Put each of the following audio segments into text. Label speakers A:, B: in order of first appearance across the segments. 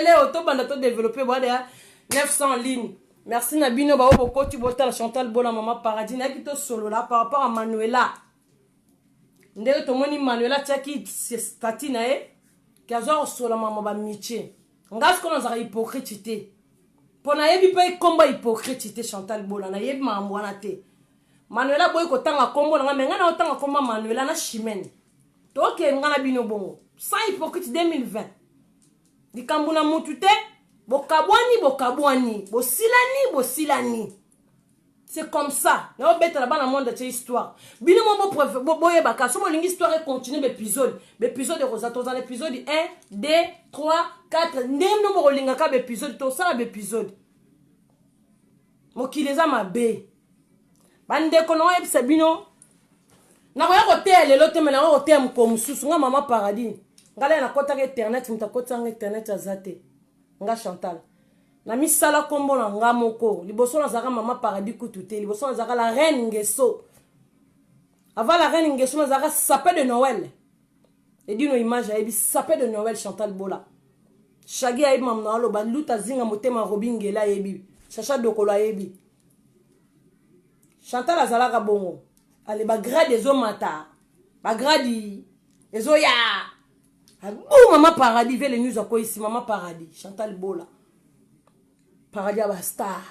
A: Ebele oyo tobanda todeveloppe bwada ya 900 ligne. Merci na bino baoyo bokoti botala Chantal Bola Mama Paradis. Nayaki tosolola par rapport à Manuela. Ndenge tomoni Manuela atiaki statut na ye ke azwa kosola mama ba mitie. Nga sikoyo nazalaka hypocrite te. Mpo nayebi mpe kombo hypocrite te Chantal Bola, nayebi makambo wana te. Manuela boyi kotanga kombo na nga, mais nga na otanga kombo Manuela na Chimène. Toke nga na bino bongo. Sans hypocrite 2020. Likambo na mutu te, bokabwani bokabwani, bosilani bosilani. C'est comme ça. Na obetela bana monde entier histoire. Bino mo boyebaka so bolingi histoire e continuer ba épisode. Ba épisode ekozala tozala épisode 1, 2, 3, 4. Ndenge bino bokolingaka ba épisode tosala ba épisode. Mokili eza mabe. Bandeko na oyebisa bino nakoya koteya lelo te me nakoya koteya mokolo mosusu. Nga mama Paradis nga laya nakotaka internet, moto akotisanga internet aza te. Nga Chantal na misala kombo na nga moko. Liboso nazalaka mama Paradis kutu te, liboso nazalaka la reine Ngeso. Avant la reine Ngeso nazalaka sapin de Noël. Edino image ayebi sapin de Noël Chantal Bola. Shagi ayebi mamu na aloba, Luta Zinga motema Robi Ngela ayebi, Chacha Dokolo ayebi. Chantal azalaka bongo. Ale ba grade ezomata, ba grade ezoya. Bu mama Paradis vele news akoyisi mama Paradis Chantal Bola. Paradis ya ba star.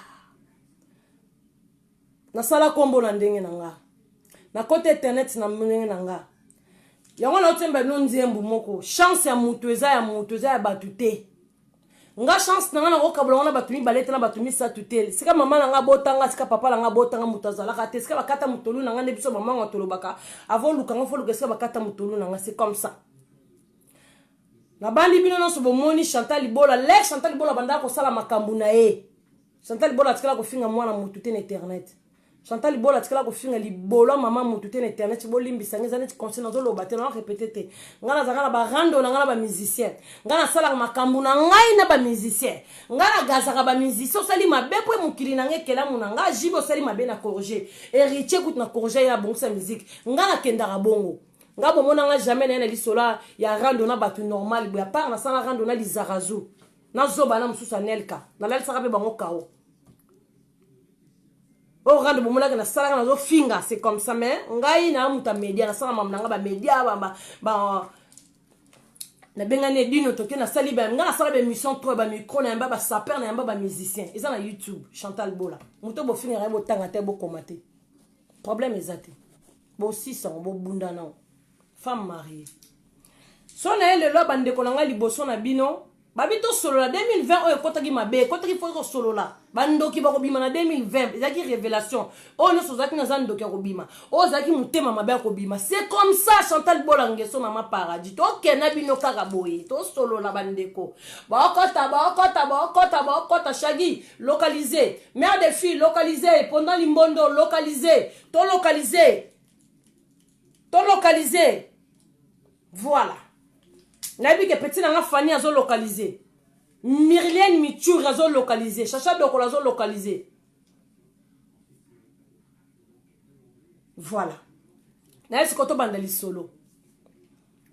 A: Nasala kombo na ndenge na nga. Na kota internet na ndenge na nga. Yango na otemba bino nzembo moko. Chance ya mutu eza ya mutu, eza ya batu te. Nga chance na nga nakokabola ngo na bato mibale te, na bato misato te. Sika mama na nga abotanga, sika papa na nga abotanga, moto azalaka te. Sika bakata motolu na nga nde biso mama ngo tolobaka. Avant oluka nga, fo luka sika bakata motolu na nga. C'est comme ça. Nabandi bino nyonso bomoni Chantal Bola. Le Chantal Bola bandaka kosala makambo na ye. Chantal Bola atikala kofinga mwana motu te na internet. Chantal Bola atikala kofinga libolo mama motu te na internet. Bolimbisa nga, eza neti conseil nazoloba te, na répéter te. Nga nazalaka na ba rando na nga na ba musicien. Nga nasalaka makambo na ngai na ba musicien. Nga nagazaka ba musicien, osali mabe po mokili na nga ekelamu na nga. Jibe osali mabe na corriger. Héritier kutu na corriger ya bongisa musique. Nga nakendaka bongo. Nga bomona nga jamais na ye na lisolo ya rando na bato normal boye. À part nasala rando na Lizarazu. Na zoba na mosusu Anelka. Nalalisaka pe bango kao. Oyo rando bomonaka nasalaka nazofinga, c'est comme ça. Mais ngai na moto ya media, nasala mamu na nga ba media ba, ba, nabengani edino toke nasali ba nga nasala ba émission trop ba micro na yamba ba sapeur na yamba ba musicien. Eza na YouTube Chantal Bola. Moto bofingaka ye botanga te, bokoma te. Problème eza te. Bosisa bobunda na femme mariée. So na ye lelo bandeko na ngai liboso na bino babi tosolola 2020 oyo ekotaki mabe, ekotaki fo kosolola. Bandoki bakobima na 2020, ezalaki révélation. Oyo nyonso ozalaki naza ndoki ya kobima, oyo ozalaki motema mabe ya kobima. C'est comme ça Chantal Bola Ngeso mama Paradis. Tokenda bino kaka boye, tosolola bandeko. Bakota bakota bakota bakota Shagi localisé, mère de fille localisé, pendant limbondo localisé, to localisé. To localisé. Voilà. Nayebi ke petit nanga Fanny azo localiser. Myrlène Michuri azo localiser. Chacha Dokolo azo localiser. Voilà. Nayebi sikoyo tobanda lisolo.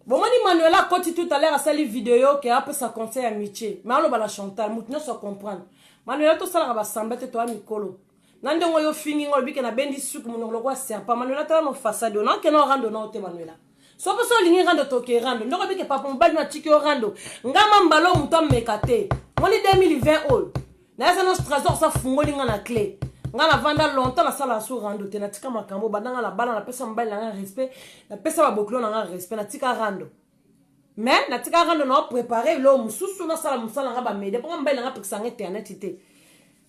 A: Bomoni Manuela akoti tout à l'heure asali video ke apesa conseil ya Miche. Mais aloba na Chantal, mutu nyonso comprendre. Manuela tosalaka ba samba te toya mikolo. Na ndenge oyo fingi ngo lobi ke nabendi suki monoko lokola serpent. Manuela tala no façade na okende rando na ote Manuela. So mpo so olingi rando toke rando. Ndoko bike papa mobali no atiki yo rando. Nga mambalo moto ameka te. Moni 2020 oyo. Nayasa no trésor sa fungoli nga na clé. Nga na vanda longtemps nasala su rando te, natika makambo banda nga na bala, napesa mobali na nga respect, napesa babokilo na nga respect, natika rando. Mais natika rando na préparer eloko mosusu, nasala mosala nga ba media mpo nga mobali na nga apekisa nga internet te.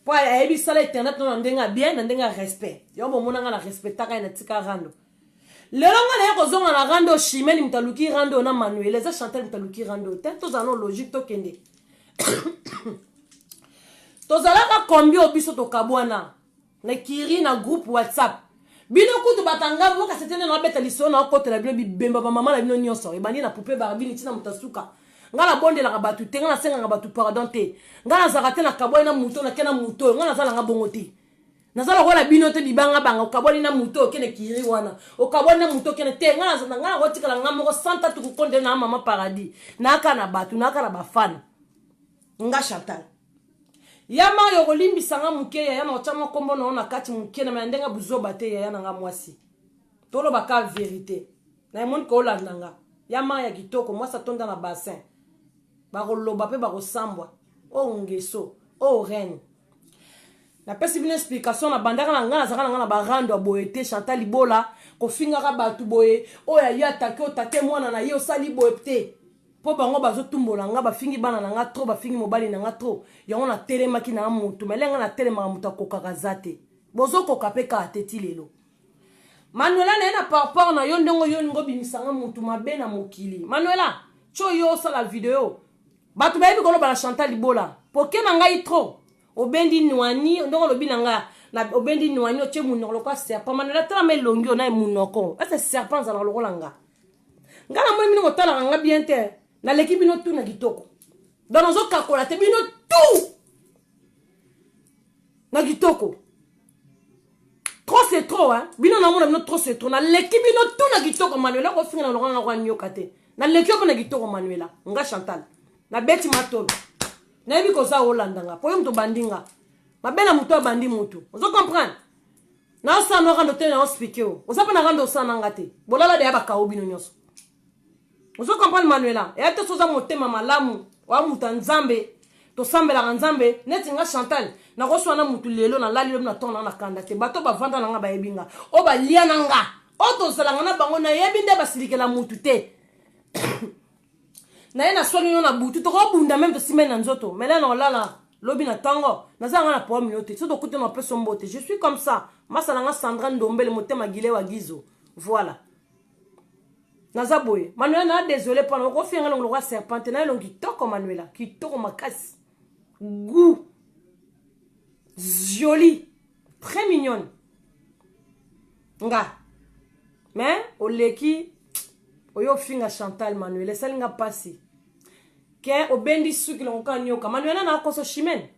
A: Po ayebi sala internet na ndenge ya bien, na ndenge ya respect. Yo bomona nga na respectaka ye, natika rando. Lelo nga naye kozonga na rando, Chimene moto aluki rando na Manuel, eza Chantal moto aluki rando te. Tozala no logique, tokende. Tozalaka kombi oyo biso tokabwana na kiri na groupe WhatsApp. Bino kutu batanga mboka sete nde nabeta lisolo na okotela bino bibemba ba mama na bino nyonso ebandi na poupée Barbie ntina moto asuka. Nga nabondelaka bato te, nga nasengaka bato pardon te. Nga nazalaka te na kabwani na moto, nake na moto oyo, nga nazala nga bongo te. Naza lokola bino te bibanga banga, okabwani na moto okende kiri wana, okabwani na moto okende te. Nga nazala nga nakotikala nga moko santa tukukonde na mama Paradis, naka na bato, naka na bafana. Nga Chantal ya mayo, okolimbisa nga moke yaya, na otya mwa nkombo na yo na kati moke na ndenge buzoba te. Yaya na nga mwasi, toloba ka vérité na emoni koolanda nga. Ya mai ya kitoko, mwasi atonda na bassin, bakoloba mpe bakosambwa. Oyo ngeso, oyo reine. Napesi bino explication. Na bandaka na ngai, nazalaka na ngai na barando ya boye te. Chantal Libola kofingaka bato boye, oyo aye atake, otake mwana na ye, osali boye te, mpo bango bazotumbola nga, bafingi bana na nga trop, bafingi mobali na nga trop. Yango natelemaki na motu mele nga natelemaka, moto akokaka aza te, bozokoka mpe kaka te ti lelo. Manuela, na ye na parport na yo, ndenge yo olingi obimisanga motu mabe na mokili. Manuela, tio yo osala video, bato bayebi koloba na Chantal Libola poke na ngai trop. Obendi nwani ndenge olobi na nga, obendi nwani, otie monoko lokola serpent. Manuela, talama elongi oyo na monoko ese serpent azalaka lokola nga. Nga namoni bino kotalaka nga bien te, naleki bino tu na kitoko, donc nazokakola te, bino tu na kitoko. Trop c'est trop, hein. Bino namona bino, trop c'est trop, naleki bino tu na kitoko. Manuela, kofinga na lokola nga kwa nyoka te, naleki yo mpo na kitoko. Manuela, nga Chantal nabeti matolo, nayebi koza olanda nga po yo moto obandi nga mabe na moto abandi motu. Ozo comprendre? Naosala no rando te, naospike o oza mpe na rando osala na nga te. Bolala deya bakao bino nyonso. Ozo comprendre, Manuela? Eya te, so oza motema malamu, oya moto ya Nzambe, tosambelaka Nzambe. Neti nga Chantal, nakoswa na motu lelo, nalali lobi na ntongo na kanda te. Bato bavanda na nga bayebi nga, oyo balia na nga, oyo tozalanga na bango, nayebi nde basilikela motu te. Naye naswani yo na butu, tokobunda meme, tosimbai na nzoto mele na olala lobi na ntongo, naza nga na problème yo te. So tokuti na opesa mbote, je suis comme ça. Masa na nga Sandra Ndombele, motema gile wa gizo, voilà, naza boye. Manuela, na désolé mpona okofinga longo lokola serpent te na elongi kitoko. Manuela, kitoko makasi, goût, jolie, très mignonne nga, mais oleki oyo ofinga Chantal. Manuel, esali nga mpasi ke obendi suki longo kaka nyoka. Manuela, na akoso chimene.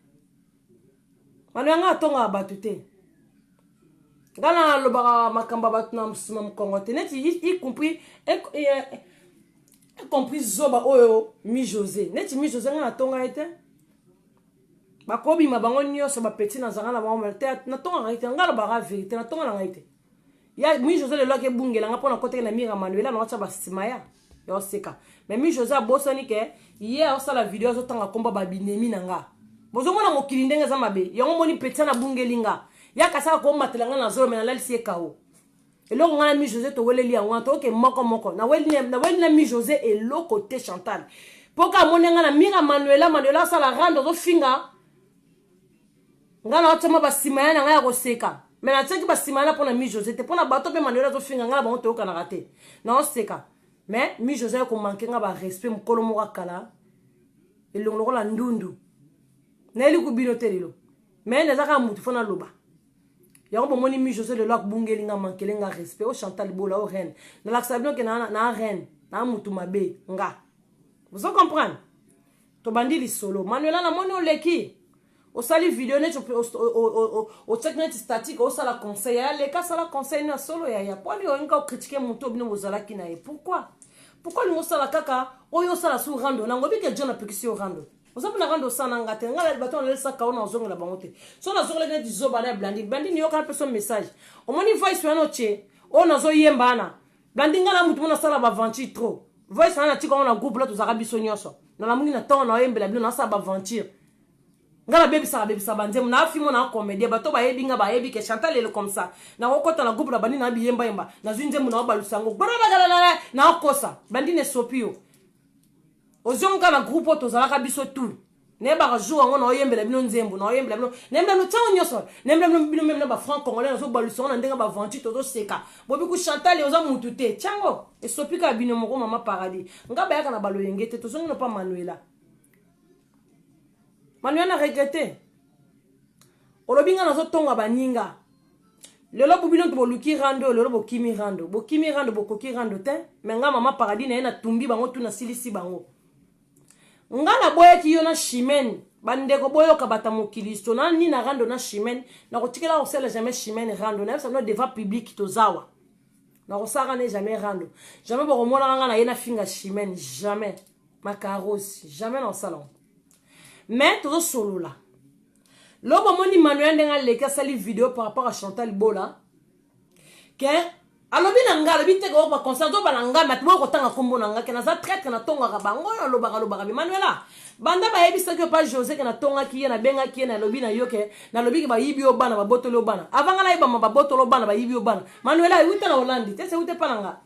A: Manuel, nga atongaka bato te, nga nalobaka makambo ya bato na nsima mokongo te, neti y compris zoba oyo Mi José. Neti Mi José, nga natonga ye te, bakobima bango nyonso bapeti, nazanga na bango te, natongaka ye te. Nga alobaka vérité, natonga na ngai te. Ya Mi José lelo ake ebungelanga mpo na kotaki na mira Manuela, na watya basima ya oseka. Mais Mi José abosani ke ye aosala video, azotanga nkombo babinemi na nga. Bozomona mokili ndenge eza mabe. Yango moni petit nabungeli nga, yaka saka komatela nga na zolo, me nalalisi ye kao. Eloko ngai na Mi José toweleli yango wana, toyoke moko moko. Naweli na Mi José eloko te. Chantal, mpo ka amoni nga na mira Manuela, Manuela asala rando, azofinga nga, na otiama basima ya na ngai ya koseka. Me natiaki basima wana mpona Mi José te, mpona bato mpe Manuela azofinga ngai na bango, toyokanaka te, naoseka. Mais Mi José akomanke nga barespect. Mokolo moko akala elongo lokola ndundu, nayeli ku bino te lelo, mais naza kaka mutu, fo naloba yango. Bomoni Mi José lelo akubungeli nga, mankele nga respect. O Chantal Bola, o reine, nalakisa bino ke na reine na mutu mabe nga. Bozo comprendre? Tobandi lisolo. Manuela, namoni oleki osali video neti otiaki neti statique, osala conseil. Yaya, leka asala conseil na solo. Yaya, mponi olinga okritike motu oyo bino bozalaki na ye? Pourquoi olingi osala kaka oyo osala su rando nango? Obike John apekisi yo rando, oza mpona rando osala na nga te. Nga bato nalesaka oyo, nazongela bango te. So nazongelaki neti zoba na ya Blandine. Blandine, yoka mpe so message. Omoni voice wana otie oyo nazoyemba wana? Blandi, nga na mutu mo nasala baventure trop. Voice wana natika yango na groupe la tozalaka biso nyonso. Nalamuki na ntongo, naoyembela bino, nasala baventure. Nga nabebisaka bebisa banzembo na afimo na comédien. Bato bayebi nga, bayebi ke Chantal lelo comme ça nakokɔta na groupe na bandi na biyembayemba, nazwi nzembo na obalusa yango, naokosa bandi na esopi yo. Ozonga na groupe oyo tozalaka biso tout, nayebaka jour yango naoyembela bino nzembo, naoyembela bino, nayembela bino ntango nyonso, nayembela bino bino meme na bafranc congolais, nazobalusa yango na ndenge baventure, tozoseka. Bobiku Chantal oza mutu te, tiango esopi kaka bino moko. Mama Paradis, nga bayaka na baloyenge te. Tozongi no pa Manuela. Manuela, na regrete olobi nga nazotonga baninga lelo. Bobino to boluki rando oyo lelo, bokimi rando, bokimi rando, bokoki rando te. Me nga mama Paradis na ye, natumbi bango tu, nasilisi bango. Nga naboyaki yo na Chimene. Bandeko, boyoka bata mokili so na nini na rando na Chimene. Nakotikela kosala jamais Chimene rando. Nayebisa bino devant public, tozawa, nakosalaka ne jamais rando, jamais. Bokomonaka nga na ye nafinga Chimene, jamais. Makarosi, jamais nakosala ngo. Mais tozosolola. Lobo omoni Manuel ndenge aleki asali video par rapport à Chantal Bola. Ke alobi na nga, alobi te ke ba conseil azoba na nga, mais boyo kotanga kombo na nga ke naza traître, natongaka bango, nalobaka lobaka be Manuela. Banda bayebisaki yo pa José ke natongaki ye, nabengaki ye, nalobi na yo ke nalobi ke bayibi yo bana, babotoli yo bana. Avant nga nayebama babotolo bana, bayibi yo bana. Manuela ewuta na Hollande te, se ewuta epa na nga.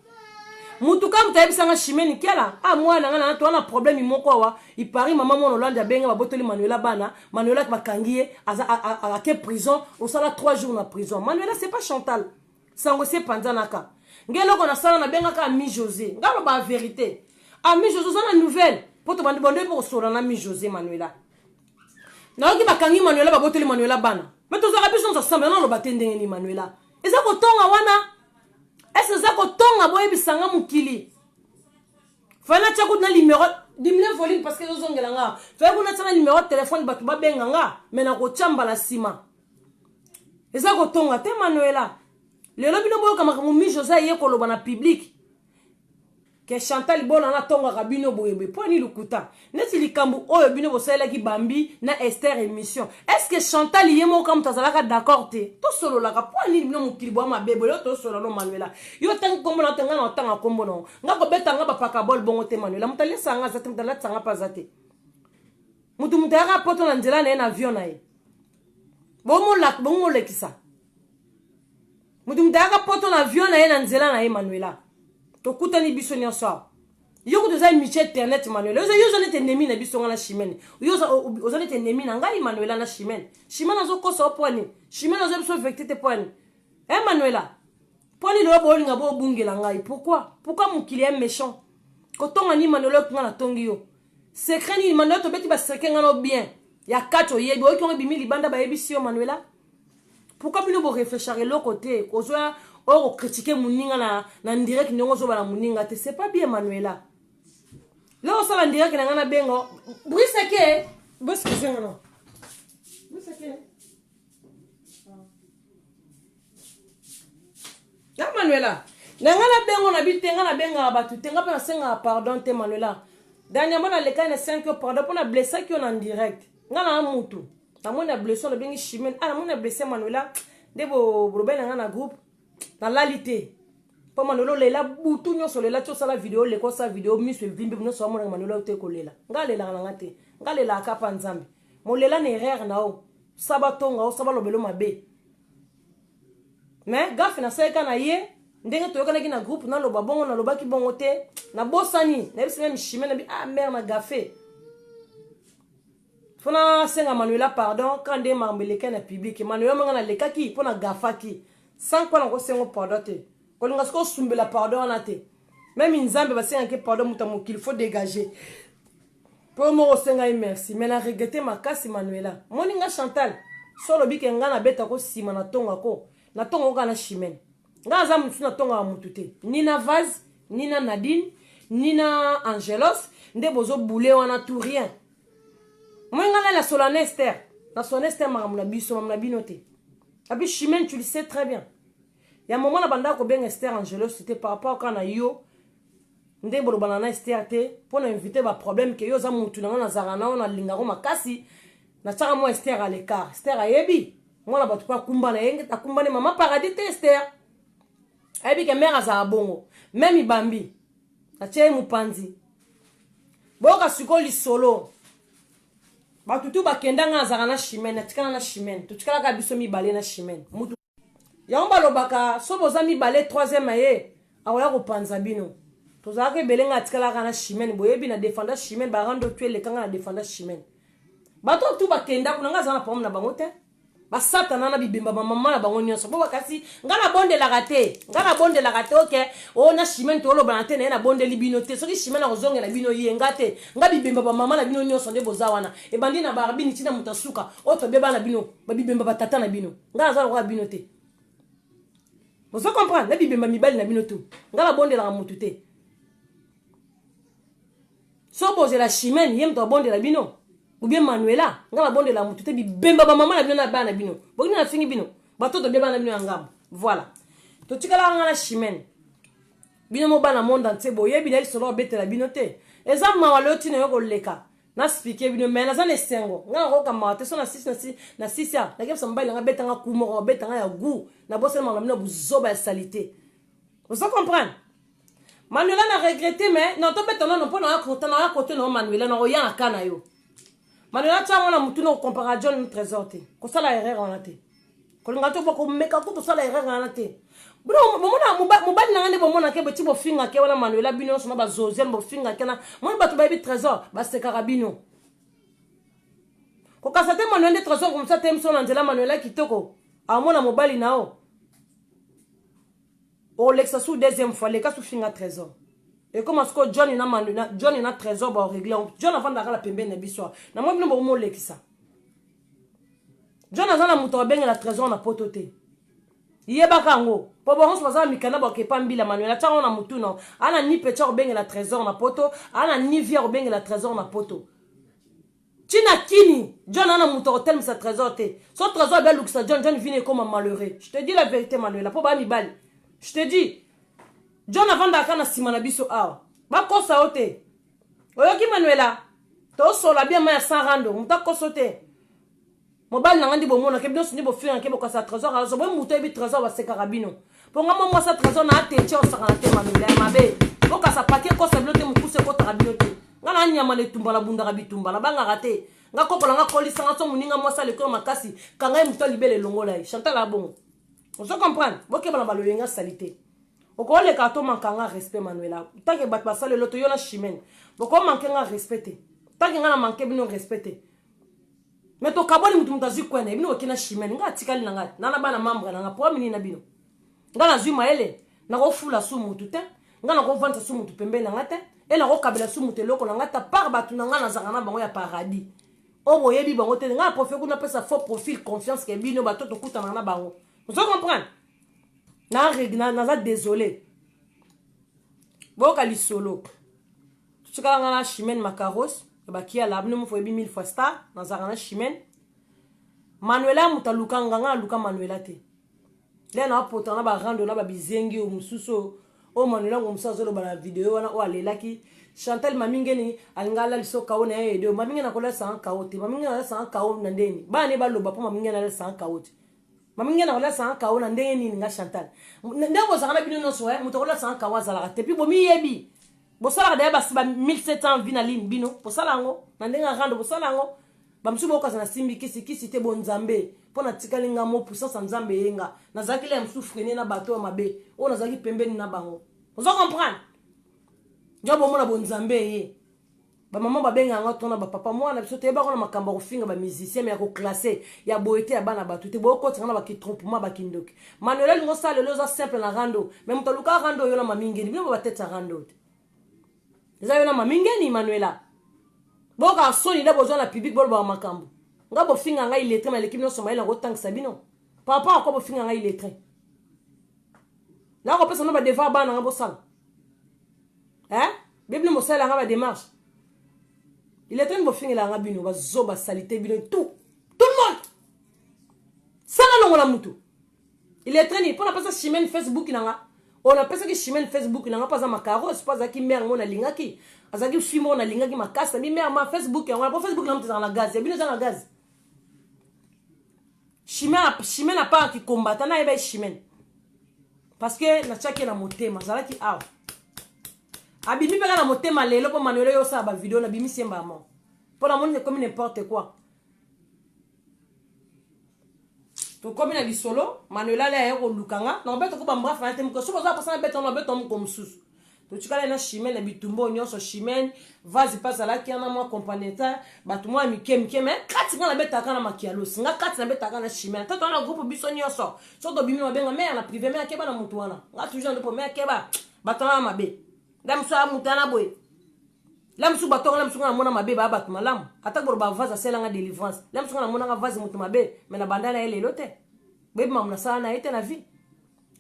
A: Mutu ka mutu ayebisa nga Chimene Kiala, ah mwana nga na to na problème moko awa, il parie maman mwana Hollande abenga babotoli Manuela bana, Manuela bakangi ye, aza ake prison, osala 3 jours na prison. Manuela c'est pas Chantal. Sango se panzanaka. Nge eloko nasala nabengaka Ami José. Nga loba vérité. Ami José oza na nouvelle. Po to bandi bande po kosola na Ami José Manuela. Nayoki bakangi Manuela babotoli Manuela bana. Mais tozalaka biso nyonso ensemble, naloba te ndenge ni Manuela. Eza kotonga wana. Est-ce eza kotonga boyebisa nga mokili. Fallait natia kutu na numéro diminuer volume parce que ezozongela nga. Fallait kuna tia na numéro de téléphone bato babenga nga, mais nakotia mbala nsima. Eza kotonga te Manuela. Lelo bino boyoka makambo mi José aye koloba na public. Ke Chantal Bola natongaka bino boye boye mpo ni lokuta neti likambo oyo bino bosalelaki Bambi na Esther émission. Est-ce que Chantal ye moko moto azalaka d'accord te? Tosololaka mpo nini bino mokili bwa mabe boye tosolola no Manuela. Yo tangi kombo na te nga na otanga kombo na nga kobeta nga bapaka bol bongo te Manuela. Moto alesa nga aza te, moto alatisa nga mpe aza te. Moto moto ayaka poto na nzela na ye na avion na ye. Bomolakisa. Moto moto ayaka poto na avion na ye na nzela na ye Manuela. Tokutani biso nyonso awa. Yo kutu oza amitié internet Manuela. Yo oza neti ennemi na biso nga na Chimene. Yo oza neti ennemi na ngai Manuela na Chimene. Chimene azokosa yo mpo nini? Chimene azo biso vérité te mpo nini? Eh Manuela? Mpo nini lelo bolinga bobungela ngai? Pourquoi? Pourquoi mokili ya méchant? Kotonga nini Manuela oyo nga natongi yo? Secret nini Manuela tobeti ba secret nga no bien. Ya kati oyebi, oyoki yango ebimi libanda bayebisi yo Manuela? Pourquoi bino bo réfléchir eloko te? Kozwa oyo ko critiquer moninga na na direct ndenge ozoba na moninga te. C'est pas bien Manuela. Leo osala direct na nga na bengo. Brice ke, Brice ke zenga no. Brice ke. Ya Manuela. Na nga na bengo na bi te nga na bengaka bato te nga mpe nasengaka pardon te Manuela. Dernièrement nalekaki na 5 yo pardon mpo na blessaki yo na direct. Nga na mutu. Namoni na blessure nabengi Chimene. Ah namoni na blessé Manuela. Nde bolobaki na nga na groupe. Nalali te. Mpo Manuela olela butu nyonso olela ti osala video oleka osala video miso evimbi nyonso amonaka Manuela ote kolela. Nga alelaka na nga te. Nga alelaka kapa Nzambe. Molela na erreur na yo. Saba tonga o saba lobelo mabe. Mais gafe nasaleka na ye ndenge toyokanaki na groupe naloba bongo nalobaki bongo te nabosani nayebisi meme Chimene nabi ah mère na gafe fo nasenga Manuela pardon ka nde makambo elekaki na public Manuela monga nalekaki mpo na gafaki sans quoi nakosengo pardon te kolinga soki osumbela pardon wana te meme Nzambe basengaki pardon moto ya mokili faut dégager mpo moko osenga ye merci mais na regrette makasi Manuela moni nga Chantal so olobi ke nga nabeta ko nsima natonga ko natonga ko kaka na Chimene nga aza mosusu natongaka motu te ni na Vase ni na Nadine ni na Angelos nde bozobule wana tout rien moi nga nali nasola na Esther nasola na Esther makambo na biso makambo na bino te api Chimene tu le sais très bien ya moment na bandaka kobenga Esther Angelos te par rapport kaka na yo nde bolobana na Esther te mpo na inviter ba problème ke yo oza mutu na nga nazalaka na yo nalingako makasi natiaka mwa Esther à l'écart Esther ayebi mwana bato mpe akumbana ye akumbani mama paradis te Esther ayebi ke mare azala bongo meme ibambi natia ye mopanzi boyoka sikoyo lisolo bato tu bakenda nga nazalaka na Chimene natikala na Chimene totikalaka biso mibale na Chimene mutu yango balobaka so boza mibale troisième aye akoya kopanza bino tozalaka ebele nga atikalaka na Chimene boyebi na defenda Chimene barando tu elekanga na defenda Chimene bato tu bakenda kuna nga aza na problème na bango te basatana na bibemba bamama na bango nyonso po bakasi nga nabondelaka te nga nabondelaka te oke o na Chimene tolobana te na ye nabondeli bino te soki Chimene akozongela bino ye nga te nga bibemba bamama na bino nyonso nde boza wana ebandi na barbini ntina moto asuka oyo tobeba na bino babibemba batata na bino nga naza lokola bino te bozo comprendre na bibemba mibali na bino tu nga nabondelaka motu te so bozela Chimene ye moto abondela bino ou bien Manuela nga nabondela motu te bibemba bamama na bino na bana na bino bokini nafingi bino bato tobeba na bino ya ngambo voilà totikalaka nga na Chimene bino mo bana monde entier boyebi na lisolo obetela bino te eza mawa leo ntina yo koleka. Na expliquer bino mais naza na esengo. Nga nakoyoka mawa te so na sisi na si na sisi a nakebisa mobali nanga beta nga coup moko beta nga ya goût na bosana makambo na buzoba ya salite. Ozo comprendre? Manuela na regrette mais non tobeta nano mpo na kota na kote na Manuela na koya na ka na yo. Manuela tia yango na mutu na kocompara John Trésor te. Kosala erreur wana te. Kolinga to komeka kutu osala erreur wana te. Bino bomona mobali na nga nde bomona ke boti bofinga ke wana Manuela bino nyonso na ba Zosiane bofinga ke na moni bato bayebi Trésor basekaka bino. Kokasa te Manuela nde Trésor komisa te miso na nzela Manuela kitoko amona mobali na yo. Olekisa su deuxième fois leka su finga Trésor. Ekoma sikoyo John na Manu na John na Trésor ba régler. John avandaka la pembeni na biso. Na mwa bino bokomolekisa. John aza na moto abengela Trésor na poto te. Yebaka yango. Po bango nyonso baza na mikanda bakepa mbila Manuel atia yango na mutu na. Ana ni petit akobengela Trésor na poto, ana ni vie akobengela Trésor na poto. Tina kini John ana moto akotelemisa Trésor te. So Trésor abi alukisa John, John vini ekoma malheureux. Je te dis la vérité Manuela, po ba mibali. Je te dis. John avandaka na sima na biso awa. Bakosa yo te. Oyoki Manuela? Tosola bien ma ya sans rando, moto akoso te. Mobali na nga ndi bomona ke bino nde bofinga ke bokasa Trésor azo boye moto ayebi Trésor basekaka bino. Po nga mwa mwasa Trésor na atetie osakana te Manuela ya mabe. Bokasa pake ekosa bino te mokuse ekotaka bino te. Nga na nyama na etumba na bundaka bitumba na bangaka te. Nga kokola nga kolisa nga so moninga mwasi aleki makasi kanga ye moto libele elongola ye. Chantal abongo. Ozo comprendre? Bokeba na baloyenga salite. Okoleka to manka nga respect Manuela. Tant que bato basala eloto yo na Chimène. Boko manke nga respect te. Tant que nga na manke bino respect te. Mais tokabwani mutu mutu azwi kwene bino boke na Chimène nga atikali na nga na na bana membre na nga problème nini na bino. Nga nazwi mayele nakofula su mutu te. Nga nakovandisa su mutu pembeni na nga te. E nakokabela su mutu eloko na nga ta part bato na nga nazalaka na bango ya paradis. Oyo boyebi bango te nga na profil kuna pesa faux profil confiance ke bino bato tokutanaka na bango. Ozo comprendre? Na na naza désolé. Boyoka lisolo. Totikala nga na Chimène Macaros bakiala bino mofo yebi mille fois star nazalaka na Chimène. Manuela moto aluka nga nga aluka Manuela te. Lea na apota na ba rando na ba bizengi oyo mosusu oyo Manuela ngo mosusu azoloba na video wana oyo alelaki Chantal Mamingeni alinga alalisa kao na ye edo Mamingeni akolalisa nga kao te Mamingeni alalisa nga kao na ndeni bana ne baloba mpo Mamingeni alalisa nga kao te Mamingeni akolalisa nga kao na ndenge nini nga Chantal ndenge bozalaka na bino nyonso eh moto akolalisa nga kao azalaka te puis bomiyebi bosalaka daya basi ba 1700 vie na ligne bino bosala yango na ndenge ya rando bosala yango bamosusu bokokaza na simbi kisi kisi te bonzambe mpo natikali nga mo puissance ya nzambe ye nga nazalaki la ya mosusu freine na bato ya mabe oyo nazalaki pembeni na bango ozo comprendre njo bomona bonzambe ye bamama babenga yango tona bapapa mwana biso toyebaka na makambo ya kofinga bamusicien me ya koklasse ya boye te ya bana bato te boyokotinga na bakitrompement bakindoki manuel alingo osala lelo oza simple na rando me moto aluka rando oyo na mamingeni bino batete ya rando te eza yo na mamingeni manuela boyoka soni nde bozwa na public bolobaka makambo nga bofinga ngai illettré maleki bino nyonso mayele nakotangisa bino par rapport akwa bofinga ngai illettré nakopesa bino badevoir bana nga bosala eh bino bosala nga badémarche illettré ni bofingela nga bino bazoba salite bino tout tout le monde sala longola mutu illettré ni mpo napesa chimene facebook na nga oyo napesaki chimene facebook na nga mpo aza macaros mpo azalaki mare moko nalingaki azalaki fi moko nalingaki makasi nabi mare ma facebook yango mpo facebook na moto ezalaka na gaz ya bino eza na gaz chimene apart kikombata nayeba ye chimene parce que natiaki ye na motema azalaki awa abimi mpe kaka na motema lelo mpo manuel oyo osala bavideo nabimisi ye mbala moko mpo namoni ekomi n'importe quoi tokomi na lisolo manuel ale aye koluka nga nakobeta ko bambraf na te moko soki oza mposa nabeta ngo nabeta moko mosusu totikala na chimene na bitumba oyo nyonso chimene vase mpe azalaki wana mwa companeta bato mwa mike mike me kati nga nabetaka na makialos nga kati nabetaka na chimene toto wana groupe biso nyonso soki tobimi babenga mare na privé me akeba na motu wana nga toujours ndopo me akeba bato wana mabe nda mosu ya motu wana boye la mosusu bato yango la mosusu nga namona mabe baya bato malamu ata koloba vase asalelanga délivrance la mosusu nga namonanga vase moto mabe me na banda na ye lelo te boyebi mamu nasala na ye te na vie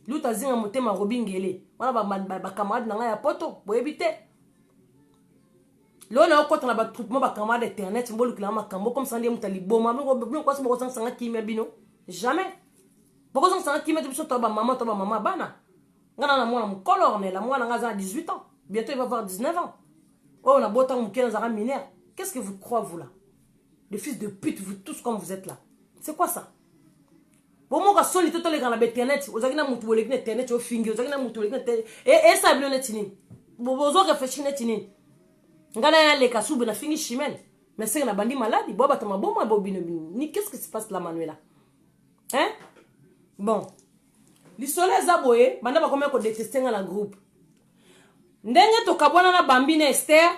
A: luta azinga motema robi ngele wana bacamarade na ngai ya poto boyebi te lelo na okota na batroupement bacamarade internet bolukilanga makambo okomisa nde moto ya liboma bino kwasi bokozangisanga kimia bino jamais bokozangisanga kimia te biso to bamama to bamama bana nga na na mwana mokolo ornela mwana nga aza na 18 ans bientôt il va avoir 19 ans oyo nabota moke nazalaka mineur. Qu'est-ce que vous croyez, vous là? Les fils de pute, vous tous comme vous êtes là. C'est quoi ça? Bomoka soni te toleka na bainternet, ozalaki na mutu boleki na internet ofingi, ozalaki na mutu boleki na internet esala bino neti nini? Bozo réfléchir neti nini? Ngai na naleka subu nafingi Chimène, mais seke na bandi maladi bo bato maboma bo bino bino ni. Qu'est-ce qui se passe là, Manuela, hein? Bon, lisolo eza boye. Banda bakomi kodétester nga na groupe, ndenge tokabwana na Bambi na Ester,